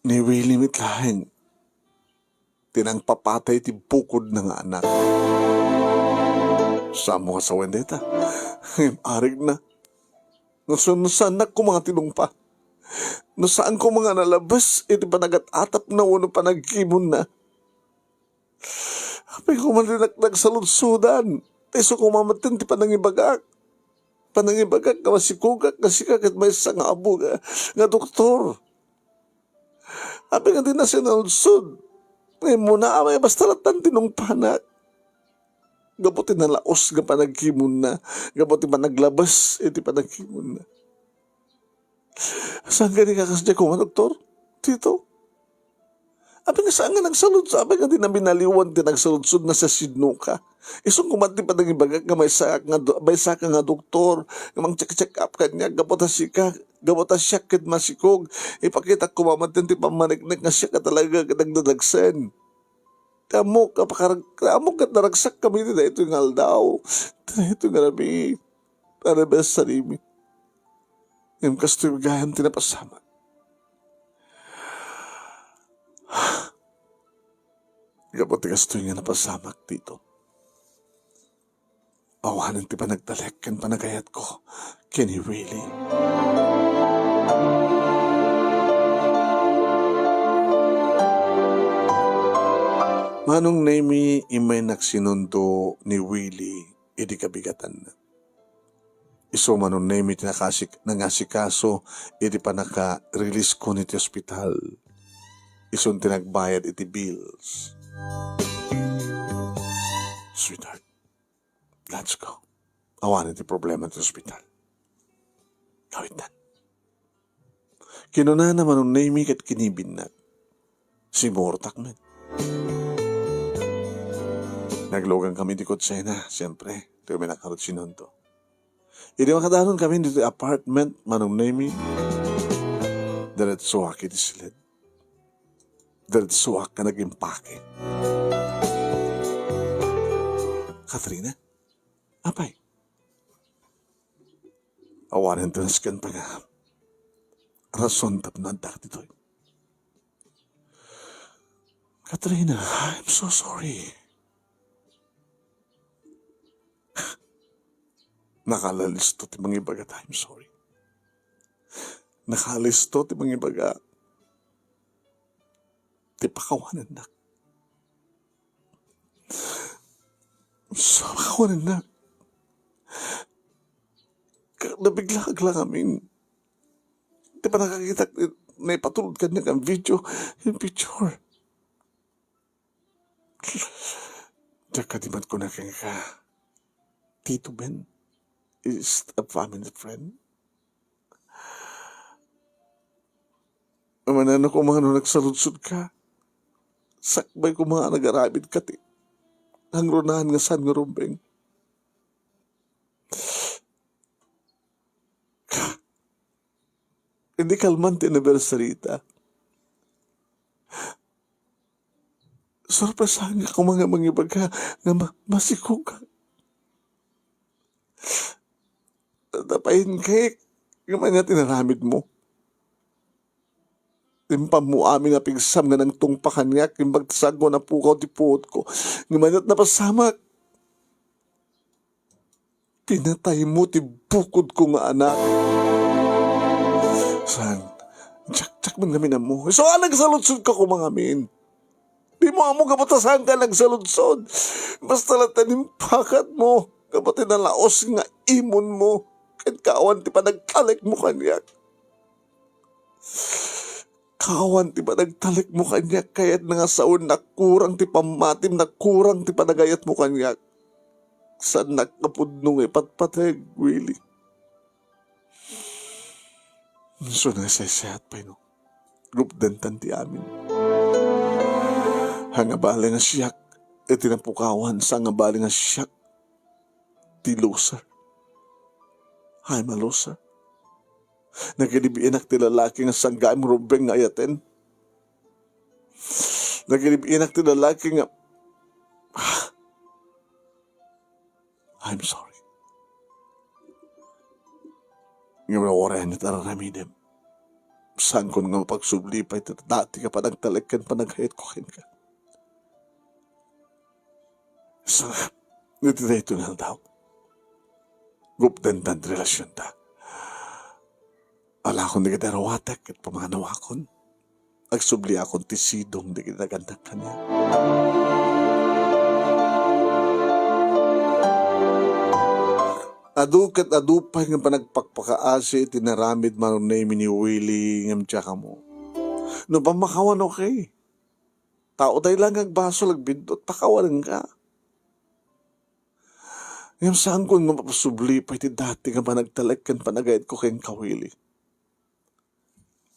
Ni Willie met laeng ti nangpapatay ti bukodna nga anak. Saanmo nga sawen dayta? Ngem arigna. No saan-, no saannak koma nga tinungpa. No saan koma nga nalabes iti panagat-atapna wenno panagkimonna. Apay koma ti nak-, nagsaludsodan. Isu koma met ti panangibagak. Panangibagak nga masikogak nga sika ket maysa nga apo nga, nga doktor. Apay nga dina sinaludsod? Nga immuna, apay basta lattan tinungpanak. Gapu ti nalaos nga panagkimonna, gapu ti panaglabes iti panagkimonna. Saan kadi nga kasdiay koma, doktor? Tito? Apay nga saan nga nagsaludsod, apay nga di na binaliwan ti nagsaludsod, nasasidnoka. Isu koma ti panangibagak nga maysaak nga do-, maysaka nga doktor, nga mang-check-check up kaniak, gapu ta sika, gapu ta siak ket masikog, ipakitak koma met ti pammaneknek nga siak a talaga ket nagdadagsen. Ammok a pakarag-, ammok ket naragsakkami iti daytoy nga aldaw, iti daytoy nga rabii, anniversary mi. Ngem kastoy gayam ti napasamak. Gapu ti kastoy nga napasamak, Tito, awanen ti panagtalek ken panagayatko ken ni Willie. Manong Nemy, immaynak sinundo ni Willie idi kabigatanna. Isu Manong Nemy ti nakasik-, nangasikaso iti pannaka-release ko iti ospital. Isun ti nagbayad iti bills. Sweetheart, let's go. Awanen ti problema ti ospital. Kawitdan. Kinunana Manong Nemy ket kinibinnak. Simurtak met. Naglugangkami iti kotsena, siempre, ti uminak ngarud sinundo. Idi makadanonkami ditoy apartment, Manong Nemy, diretsoak iti siled. Diretsoak nga nag-impake. Katrina? Apay? Awanen ti nasken nga rason tapno addak ditoy. Katrina, I'm so sorry. Nakalisto ti mangibaga ta I'm sorry. Nakalisto ti mangibaga ti pakawanennak. So, pakawanennak. Ka-, nabiglaak lang amin. Ti panakakitak, naipatulod kaniak nga video, nga picture. Diak kadi met kuna kenka, Tito Ben is a family friend. Amangan koma no nagsaludsodka. Sakbay koma nga nagaramidka ti nangrunaan nga saan nga rumbeng. Idi kalman ti anniversary ta, sorpresaenka koma nga mangibaga nga ma-, masikog. Napainkayak nga ania ti inaramidmo. Impammo amin a pigsam nga nangtungpa kaniak, imbag ti saanko a napukaw ti puotko. Ngem ania ti napasamak? Pinataymo ti bukodko nga anak. Saan? Diak, diak man ngamin ammo. Isu a nagsaludsodka koma ngamin. Dimo ammo gapu ta saanka nagsaludsod. Basta latta impakatmo gapu ti nalaus nga imunmo ken kaawan ti panagtalekmo kaniak. Kaawan ti panagtalekmo kaniak, kayatna nga sawen nakurang ti pammatim, nakurang ti panagayatmo kaniak. Saannak a pudno nga ipatpateg, Willie. Isu nga nasaysayat pay no gupdentan ti amin. Saan nga bale nga siak iti napukawan, saan nga bale nga siak ti loser. I'm a loser. Nakidibiinak ti lalaki nga sanggaem rumbeng nga ayaten. Nakidibiinak ti lalaki nga, I'm sorry. Ngem awanen ti ar-aramidem. Saankon nga mapagsubli pay ti dati nga panagtalek ken panagayatko kenka. Sa, iti daytoy nga aldaw, gupdentan ti relasionta. Alakon dagiti aruatek ket pamanawakon. Agsubliakon ti sidong dagiti nagannak kaniak. Adu ket adu pay nga panagpakpakaasi iti naramid Manong Nemy ni Willie ngem diak ammo. No pammakawan, okay. Tao tay lang nga agbasol, agbiddut, pakawanenka. Ngem saankon nga mapasubli pay ti dati nga panagtalek ken panagayatko kenka, Willie.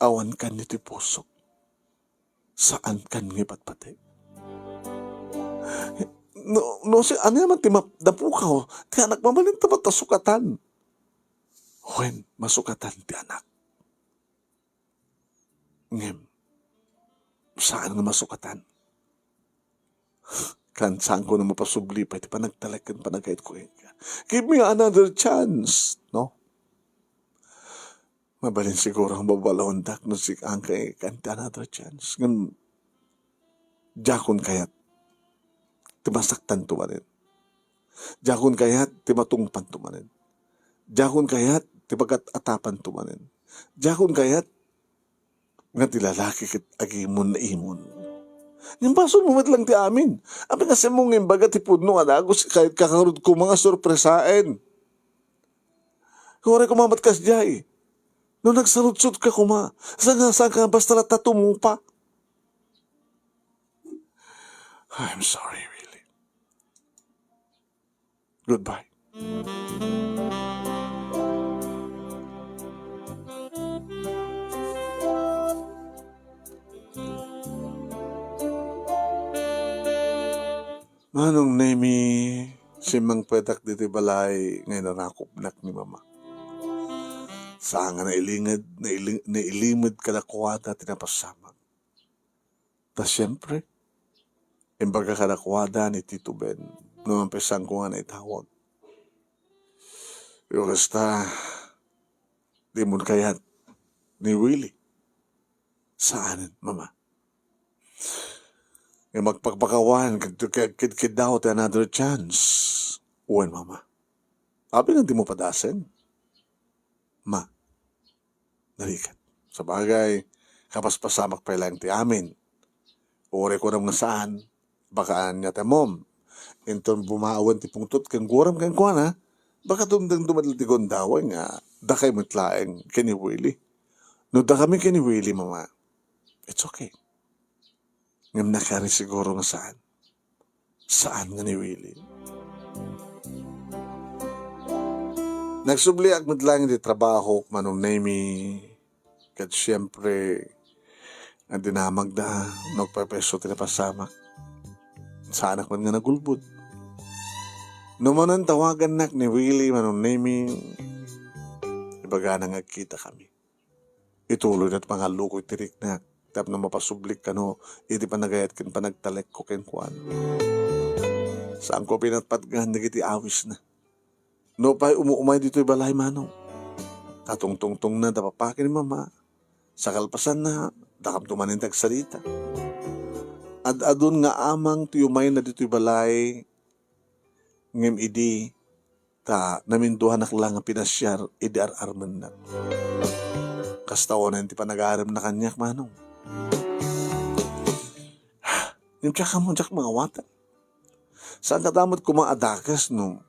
Awankan iti pusok. Saankan nga ipatpateg. No, no, si, ania man ti map-, napukaw, ti anak, mabalin ta met ta sukatan. Wen, masukatan ti anak. Ngem, saan nga masukatan. Ken saanko no mapasubli pay ti panagtalek ken panagayatko kenka. Give me another chance, no? Mabalin siguro nga babalaondak no sika kay kanti another chance. Ngem, diakon kayat ti masaktanto manen. Diakon kayat ti matungpanto manen. Diakon kayat ti pagat-atapanto manen. Diakon kayat nga ti lalaki ket agimon-imon. Ngem basolmo met lang ti amin. Apay nga saan mo nga imbaga ti pudno nga dagus ket kakarud koma nga sorpresaen. Uray koma met kasdiay. No nagsaludsodka koma, saan nga, saan ka basta latta tumupa. I'm sorry, Willie. Goodbye. Manong Nemi, simmangpetak ditoy balay nga inarakupnak ni Mama. Saan nga nailinged, naili-, nailimed kadakuada ti napasamak. Ta siempre, imbaga kadakuada ni Tito Ben, no mapay saanko nga naitawag. Yo, kasta, di mo kayat ni Willie. Saan, Mama? Nga magpakpakawan, kid-, kid-, kid-, kiddaw ti another chance. Wen, Mama. Apay nga di mo padasen? Ma, narigat. Sabagay, kapaspasamak pay laeng ti amin. Uray kunam nga saan, baka ania ti ammom. Inton bumawen ti pungtot ken guram kenkuana, baka dumdengto met ti gundaway nga dakay met laeng ken ni Willie. No dakami ken ni Willie, Mama, it's okay. Ngem nakari siguro nga saan. Saan nga ni Willie. Nagsubliak met laeng iti trabahok, Manong Nemi, ket siempre, nga dinamagda no agpayso ti napasamak. Saanak met nga nagulbod. No manen tawagannak ni Willie, Manong Nemi, ibagana nga agkitakami. Ituloyna ti pangallukoy ti riknak tapno mapasublik kano iti panagayat ken panagtalekko kenkuana. Saanko pinatpatgan dagiti awisna. Nupay umu-umay ditoy balay, Manong, tatungtungtongna da papa ken ni Mama. Sa kalpasanna, dakamto manen ti agsarita. Ad-adun nga amang ti umayna ditoy balay, ngem idi ta naminduanak la nga pinasiar idi ar-armennak. Kasta unayen ti panagaremna kaniak, Manong. Ngem diak ammo, diak maawatan. Saan kadi met koma a dakes no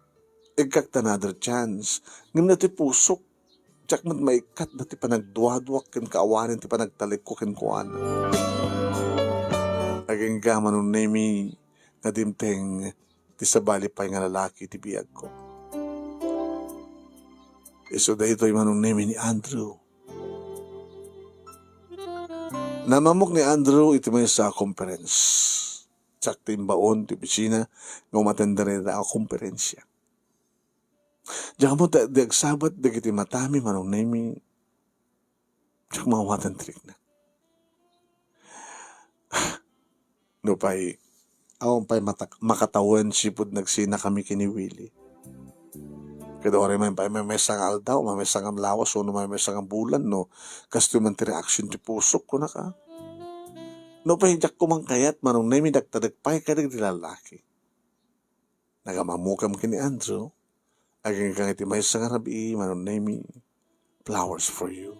ikkak ti another chance, ngem no ti pusok, diak met maikkat dati panagduaduak ken kaawanen ti panagtalekko kenkuana. Agingga, Manong Nemi, nga dimteng ti sabali pay nga lalaki ti biagko. Isu daytoy, Manong Nemi, ni Andrew. Namammok ni Andrew iti maysa a conference. Siak ti imbaon ti opisina nga umatender ita a konferensia. Diak ammo ta di agsabat dagiti matami, Manong Nemi. Diak maawatan ti riknak. Nupay, awan pay matak-, makatawen sipud nagsinakami ken ni Willie. Ket uray man pay maymaysa nga aldaw, maymaysa nga lawas, wenno maymaysa nga bulan, no, kastoy man ti reaksyon ti pusok, kunaka. Nupay diak koma kayat, Manong Nemi, nagtadek pay kadagiti lalaki. Nagamammokam ken ni Andrew, agingga iti maysa nga rabii, Manong Nemi, flowers for you.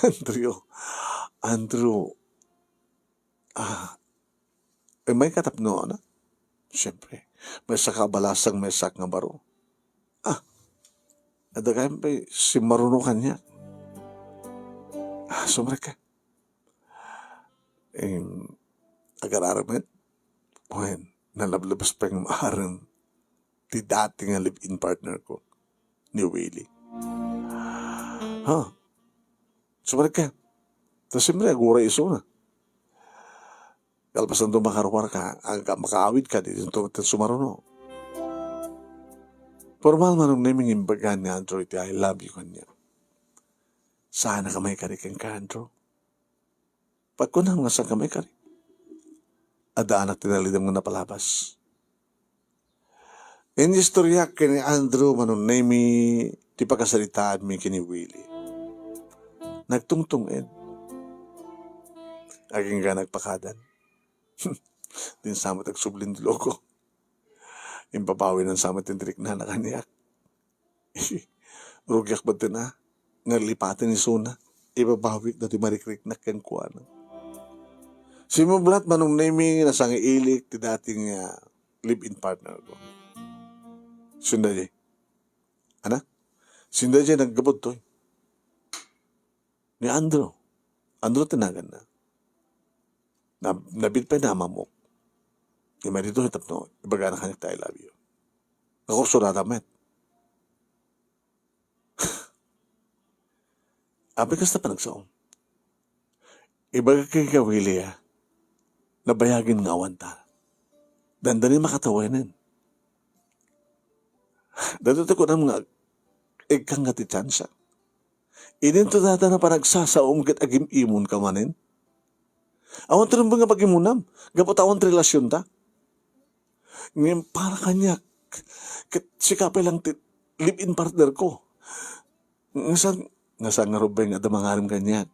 Andrew, Andrew, ah, eh, mayka tapno, anak? Siyempre, maysaka a balasang, maysak nga baro. Ah, adda gayam pay simmaruno kaniak. Ah, sumrekka. Em, agar-aramid? Wen, nalablabas pay nga maarem ti dati nga live-in partner ko, ni Willie. Ha? Sumrekka. Ta siyempre, aguray isuna. Kalpasanto makaruarka, ag-, makaawidka, ditonto sumaruno. Pormal, Manong Nemi, nga imbaga ni Andrew iti "I love you" kaniak. Saanka maikari kenka, Andrew? Pagkunam nga saanka maikari. addaanak ti nalidem nga napalabas. Inistoriak ken ni Andrew Manong Nemy ti pakasaritaanmi ken ni Willie. Nagtungtong-ed. Agingga nagpakadan. Din sa met agsublin ti loko. Impabawi nan sa met ti riknana kaniak. Rugiak batten a, nga lipaten isuna, ibabawik dati marikriknak kenkuana. Simmublat Manong Nemy nga sangailik ti dati nga live-in partner ko. Sino daydiay? Ana? Sino daydiay naggapu ditoy? Ni Andrew. Andrew ti naganna. Na, nabiit pay ni Ama Mok. Immay ditoy tapno ibagana kaniak ti I love you. Nakursurada met. Apay kasta panagsaom? Ibagak kenka, Willie, a, nabayagen nga awan ta. Dandani makatawenen. Daytoy ti kunam nga ag-, agingga ti tsansa. Idinto dayta a panagsasaom ket agim-imonka manen. Awan ti rumbeng nga pag-imonam, gapu ta awan ti relasionta. Ngem para kaniak, ket sika pay lang ti live-in partner ko. Nga saan, nga saan nga rumbeng adda mangarem kaniak?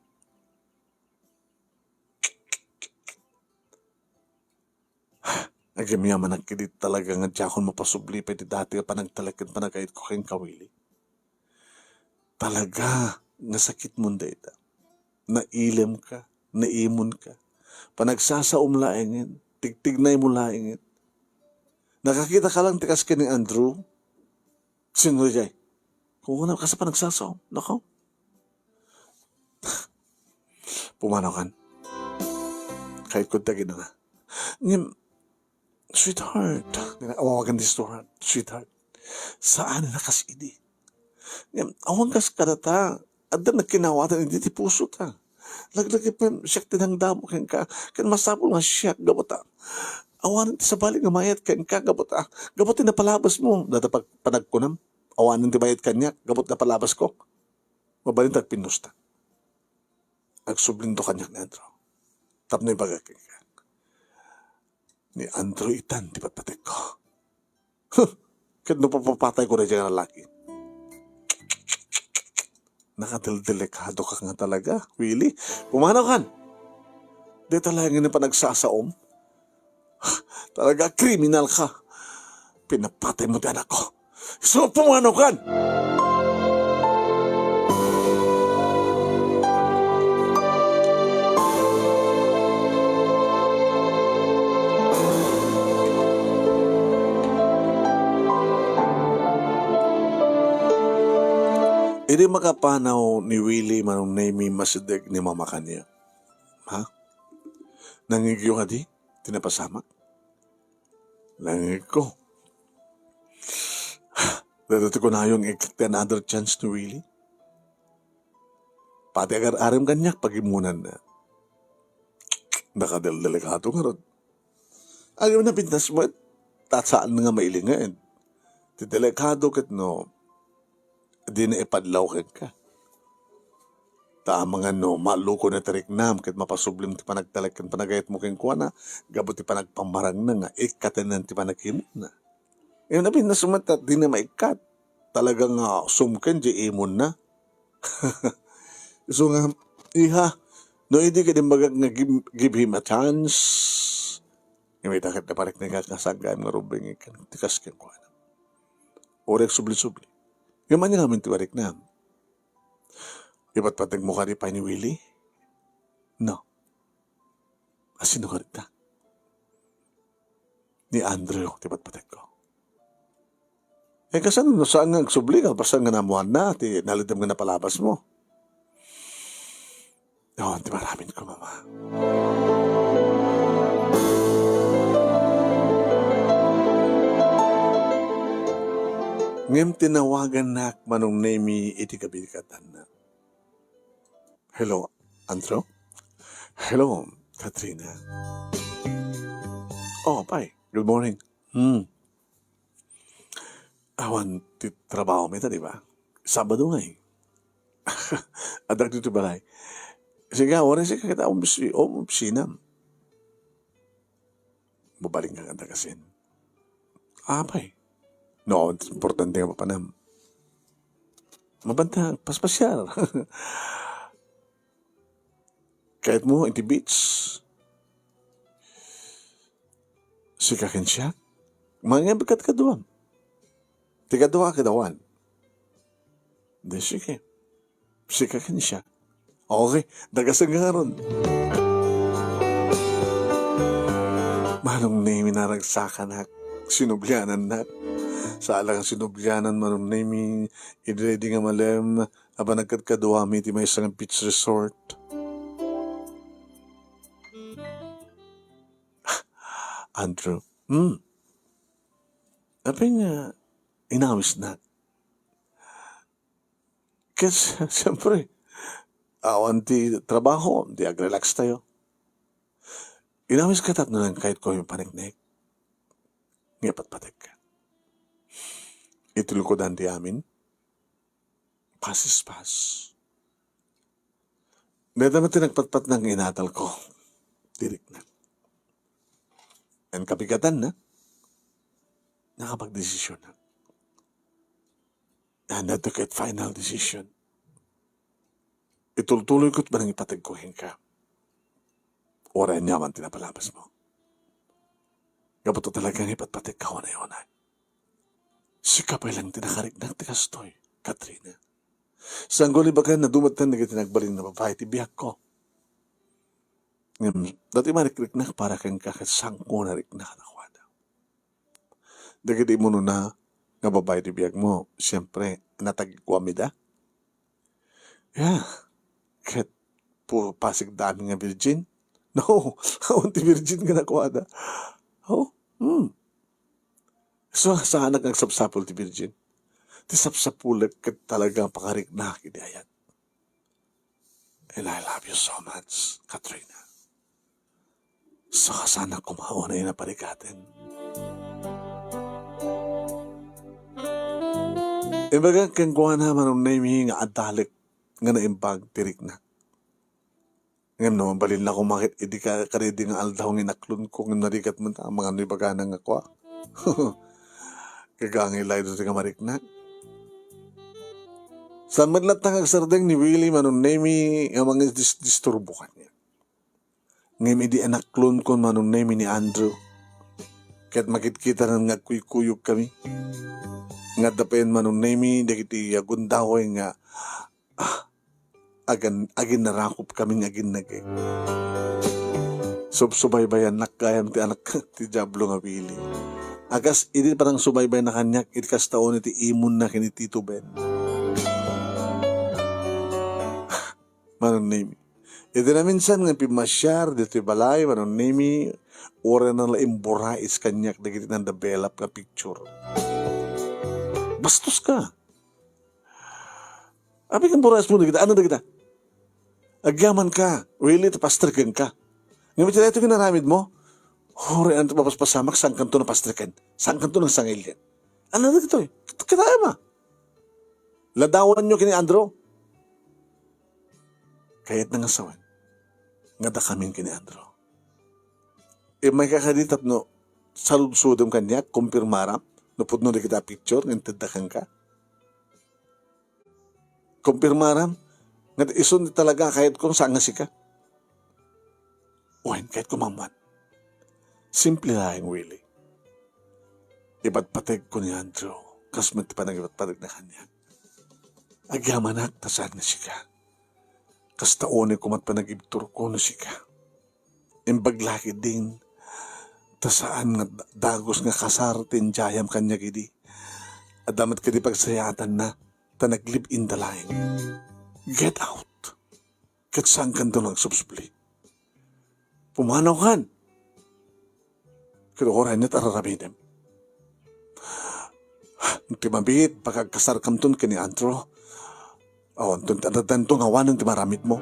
Agimyamanak idi talaga nga diakon mapasubli pay ti dati a panagtalek ken panagayatko kenka, Willie. Talaga nga sakitmon dayta. Nailemka, naimonka. Panagsasaom laengen, tigtignaymo laengen. Nakakitaka lang ti kas ken ni Andrew. Sino daydiay? Kung ano, kasta panagsasaom. Nako. Pumanaw kan. Kayatko ti aginana. Ngem, sweetheart. Awagan ti sweetheart. Sweetheart. Saan a kas idi. Ngem, awan kas kadata. Adda nagkinawatan idi ti pusota. Laglagipen siak ti nangdamo kenka. Ken masapul nga siak gapu ta awanen ti sabali nga mayat kenka gapu ta, gapu ti napalabasmo. Dayta pag-, panagkunam, awanen ti mayat kaniak gapu ti napalabasko. Mabalin ta agpinnusta. Agsublinto kaniak ni Andrew. Tapno ibagak kenka. Ni Andrew itan ti patpatekko. Huh! Ket no papapatayko daydiay a lalaki. Nakadeldelekadoka nga talaga, Willie. Pumanaw kan. Dayta laeng nga panagsasaom. Talaga, kriminal ka. Pinapataymo ti anakko. So, pumanaw kan! Idi makapanaw ni Willie, Manong Nemy, masideg ni Mama kaniak. Ha? Nangngegyo kadi ti napasamak? Nangngegko. Daytoy ti kunayo nga ikkak ti another chance ni Willie. Pati agar-arem kaniak, pagimonanna. Nakadeldelekato ngarud. Ay, napintas met, ta saan nga mailinged. Ti delekado ket no, dina ipadlaw kenka. Ta amangan no, maluko na ti riknam, ket mapasublim ti panagtalek ken panagayatmo kenkuana, gapu ti panagpamarangna nga ikkatenan ti panagimona. Ngem napintas met ta dina maikkat. Talaga nga sumken di imonna. Isu nga, iha, no idi ket imbagak nga give, give him a chance, ngem ita ket napariknam nga saan nga rumbeng ken ti kas kenkuana. Uray agsubli-subli. Ngem ania ngamin ti mariknam? Ipatpategmo kadi pay ni Willie? No. Asino kadi ta? Ni Andrew ti patpategko. Eh, kasano no saan nga agsubli, kalpasan nga naammoanna ti nalidem nga napalabasmo? Awan ti maramidko, Mama. Ngem tinawagannak Manong Nemy iti kabinkatanna. Hello, Andrew? Hello, Katrina. Oh, apay. Good morning. Hmm. Awan ti trabaho mi ta, di ba? Sabado ngay. Adda ditoy balay. Sige, waray sika ket opisina. Mabalinka kadi kasin. Apay. No, importante nga mapanam. Mabanta, paspasiar. Kayatmo iti beach? Sika ken siak? Mangngeg kadkaduam. Ti kadua ket awan. Di sige. Sika ken siak. Okay, dagasen ngarud. Manong Nemi, naragsakanak. Sinublianannak. Saan la nga sinublianan, Manong Nemi, idi daydi nga malem a panagkadkaduami iti maysa nga beach resort. Andrew, hmm. Apay nga inawisnak? Ket, siyempre, awan ti trabaho, di agrelax tayo. Inawiska tapno nangkayatko a paneknek. Nga ipatpatekka. Iti lukodan ti amin, pasispas. Dayta met ti nagpatpatna nga inatalko. Ti riknak. Ken kabigatanna, nakapagdesisyonak. And that took it final decision. Itultuloyko ti panangipategko kenka. Uray aniaman ti napalabasmo. Gapu ta talaga nga ipatpatekka unay-unay. Sika pay laeng ti nakariknak ti kastoy, Katrina. Saanko ibaga, adu met dagiti nagbalin a babai ti biagko. Ngem, daytoy marikriknak para kenka ket saanko nariknak kadakuada. Dagiti imunona nga babai ti biagmo, siempre, natagikuam ida. Ya, ket puro pasig da amin nga virgin. No, awan ti virgin kadakuada. Oh, hmm. So, saanak nga agsapsapul ti virgin. Ti sapsapulek ket talaga pakariknak iti ayat. And I love you so much, Katrina. So, saanak koma unay a parigaten. Imbagak kenkuana, Manong Nemi, nga adalek nga naimbag ti riknak. Ngem no, mabalinna koma ket idi ka-, kadaydi nga aldaw nga inaklonko, ngem narigat met, amangan no ibagana nga kua. Gagangay laeng daytoy nga mariknak. Saan met latta nga agsardeng ni Willie, Manong Nemi, nga mangdis-, disturbo kaniak. Ngem idi inaklonkon, Manong Nemi, ni Andrew, ket makitkitanan nga agkuykuyogkami, nga adda payen, Manong Nemi, dagiti agundaway nga, ah, agan-, aginnarakopkami nga aginnagek. Subsubaybayannak gayam ti anak ti Diablo nga Willie. A kas idi panangsubaybayna kaniak, idi kasta unay ti imonna ken ni Tito Ben. Manong Nemi. Idi naminsan nga pimmasiar ditoy balay, Manong Nemi, uray na la imburais kaniak dagiti nanda-belap nga picture. Bastoska! Apay nga imburaismo dagita? Ania dagita? Agyamanka, Willie, ta pasterkenka. Ngem iti daytoy nga inaramidmo, uray ania ti mapaspasamak, saankanto napasterken, saankanto nangsangilyen. Ania dagitoy? Ket, ket aya ma? Ladawanyo ken ni Andrew. Kayatna nga sawen nga adda kamin ken ni Andrew. Immayka kadi tapno saludsodem kaniak, kumpirmaram no pudno dagita a picture nga intedda kenka. Kumpirmaram nga isun ti talaga a kayatko, saan nga sika. Wen, kayatko maammuan. Simple laeng, Willie. Ipatpategko ni Andrew, kas met ti panangipatpategna kaniak. Agyamanak ta saan nga sika. Kasta unay koma ti panagibturko no sika. Imbag la ketdin, ta saan nga da-, dagus nga kasar ti inyayam kaniak idi. Adda met kadi pagsayaatanna, ta nag-live-in da laeng. Get out! Ket saankanto nga agsubsubli. Pumanawkan! Ket uray ania ti ar-aramidem. Ti mabiit, pakagkasarkamton ken ni Andrew. Awanton ti addanto nga awanen ti maaramidmo.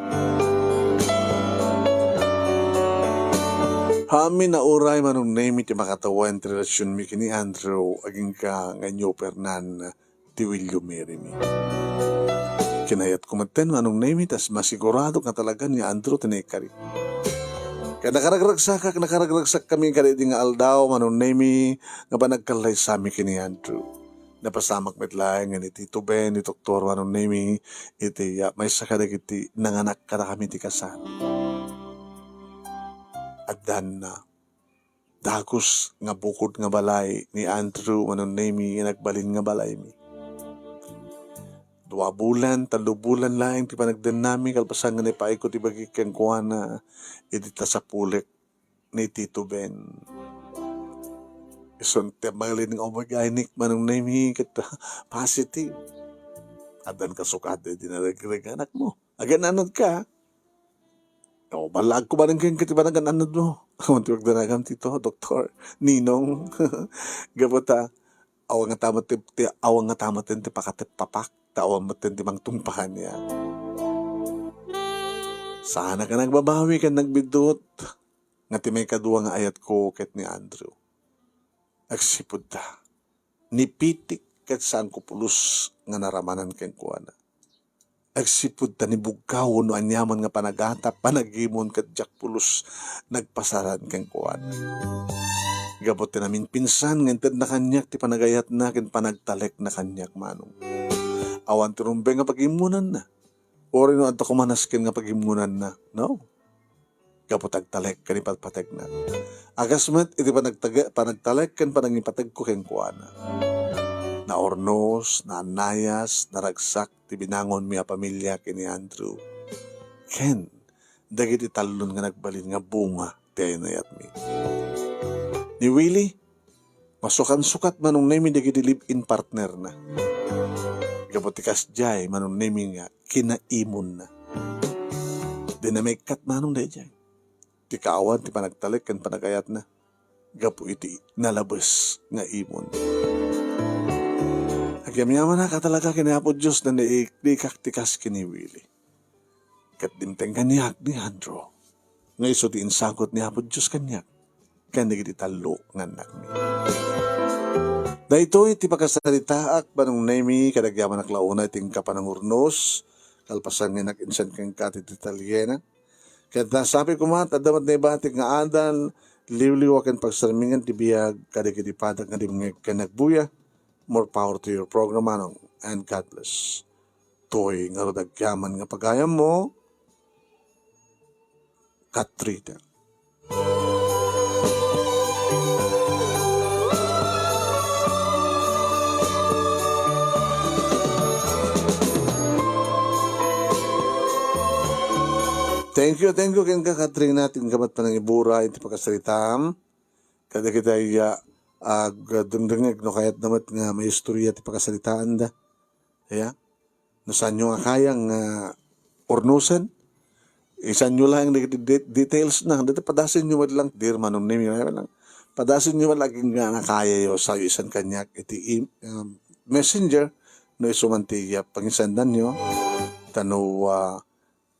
Amin a uray, Manong Nemi, ti makatawen ti relasionmi ken ni Andrew, agingga nga inyopernan ti Willie Mary mi. Kinayatko metten, Manong Nemi, ta masiguradok nga talaga ni Andrew ti naikari. Ket nakaragragsakak, nakaragragsakkami kadaydi nga aldaw, Manong Nemy, nga panagkallaysami ken ni Andrew. Napasamak met laeng nga ni Tito Ben, ni Doktor Manong Nemy, iti, ah, maysa kadagiti nanganak kadakami ti kasar. Addanna dagus nga bukod nga balay ni Andrew, Manong Nemy, nga nagbalin nga balaymi. Dua bulan, tallo bulan laeng ti panagdennami, kalpasan nga naipaayko ti bagik kenkuana, idi ta sapulek ni Tito Ben. Isun ti mabalin nga umiganik, Manong Nemy, ket positive. Addan kasukat, eh, di naragregana mo. Agan-anadka. O, balaag ko manen kenka ti panagan-anadmo. Awan ti pagdanagam, Tito, Doktor, Ninong. Gapu ta, awan nga tamat ti, ti, awan nga tamat ti pakateppapak, ta awan met ti mangtungpahan niya. Sana ka nagbabawi ken nagbiddut, nga ti maikadua nga ayatko ket ni Andrew. Agsipud ta, nipitik ket saanko pulos nga naramanan kenkuana. Agsipud ta nibugkaw no aniaman nga panagatap, panagimon ket diak pulos nagpasaran kenkuana. Gapu ti naminpinsan nga intedna kaniak ti panagayatna ken panagtalekna kaniak, Manong. Awan ti rumbeng nga pagimmonanna. Uray no adda kuman nasken nga pagimmonanna, no? Gapu ta agtalek ken ipatpategna. Agas met iti panagtag-, panagtalek ken panangipategko kenkuana. Naurnos, naannayas, naragsak ti binangonmi a pamilia ken ni Andrew. Ken dagiti tallon nga nagbalin nga bunga ti ay-ayatmi. Ni Willie, masukansukat, Manong Nemy, dagiti live-in partner na. Gapu ti kasdiay, Manong Nemy, nga kinaimonna. Dinamikkat, Manong, daydiay ti kaawan ti panagtalek ken panagayatna gapu iti nalabes nga imon. Agyamyamanak a talaga ken Apo Dios, na naiklikak ti kas ken ni Willie. Ket dimteng kaniak ni Andrew nga isu ti insagut ni Apo Dios kaniak ken dagiti tallo nga annakmi. Daytoy ti pakasaritaak, Manong Nemy, ket agyamanak la unay ti inka panangurnos, kalpasan nga innak insan kenka ti detalyena. Ket nasapi koma, ta adda met naibatik nga adal, liwliwa ken pagsarmingan ti biag kadagiti padak nga dimngeg ken nagbuya. More power to your program, Manong, and God bless. Toy ngarud agyaman nga pagayammo, Katrina. Thank you, thank you kenka, Katrina, ti inka met panangibura iti pakasaritaam. Kadagiti, ah, agdengdengngeg no kayatda met nga maistorya ti pakasaritaanda. Aya? No saanyo nga kayang, ah, urnosen, isanyo lang dagiti de-, details na. Dita padasenyo met lang, dear Manong Nemy, lang. Padasenyo met lang nga nakayayo, sayo isan kaniak iti im-, um, messenger, no isu man ti, ah, pangisandanyo. Ta no, ah,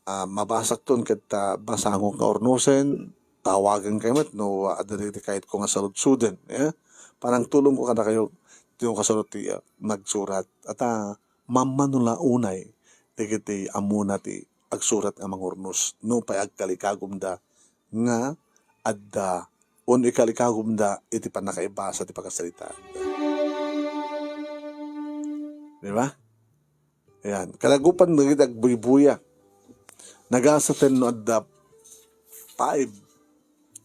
ah, mabasakton ket, ah, basangok nga urnosen, tawagen kayo met no, ah, adda dagiti kayatko nga saludsuden, eh. Panangtulongko kadakayo, ti no kasano ti, ah, nagsurat. At, ah, mammano la unay dagiti ammona ti agsurat nga mangurnos, no pay agkalikagumda nga adda, wenno ikalikagumda iti pannakaibasa ti pakasaritaanda. Di ba? Ayan. Kalagupan dagiti agbuybuya. Nagasaten no adda five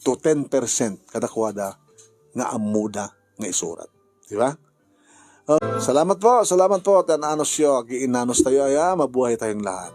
to ten percent kadakuada nga ammoda nga isurat. Di ba? Oh, salamat po, salamat po. Tan anos yo, agiinanos tayo, aya, mabuhay tayong lahat.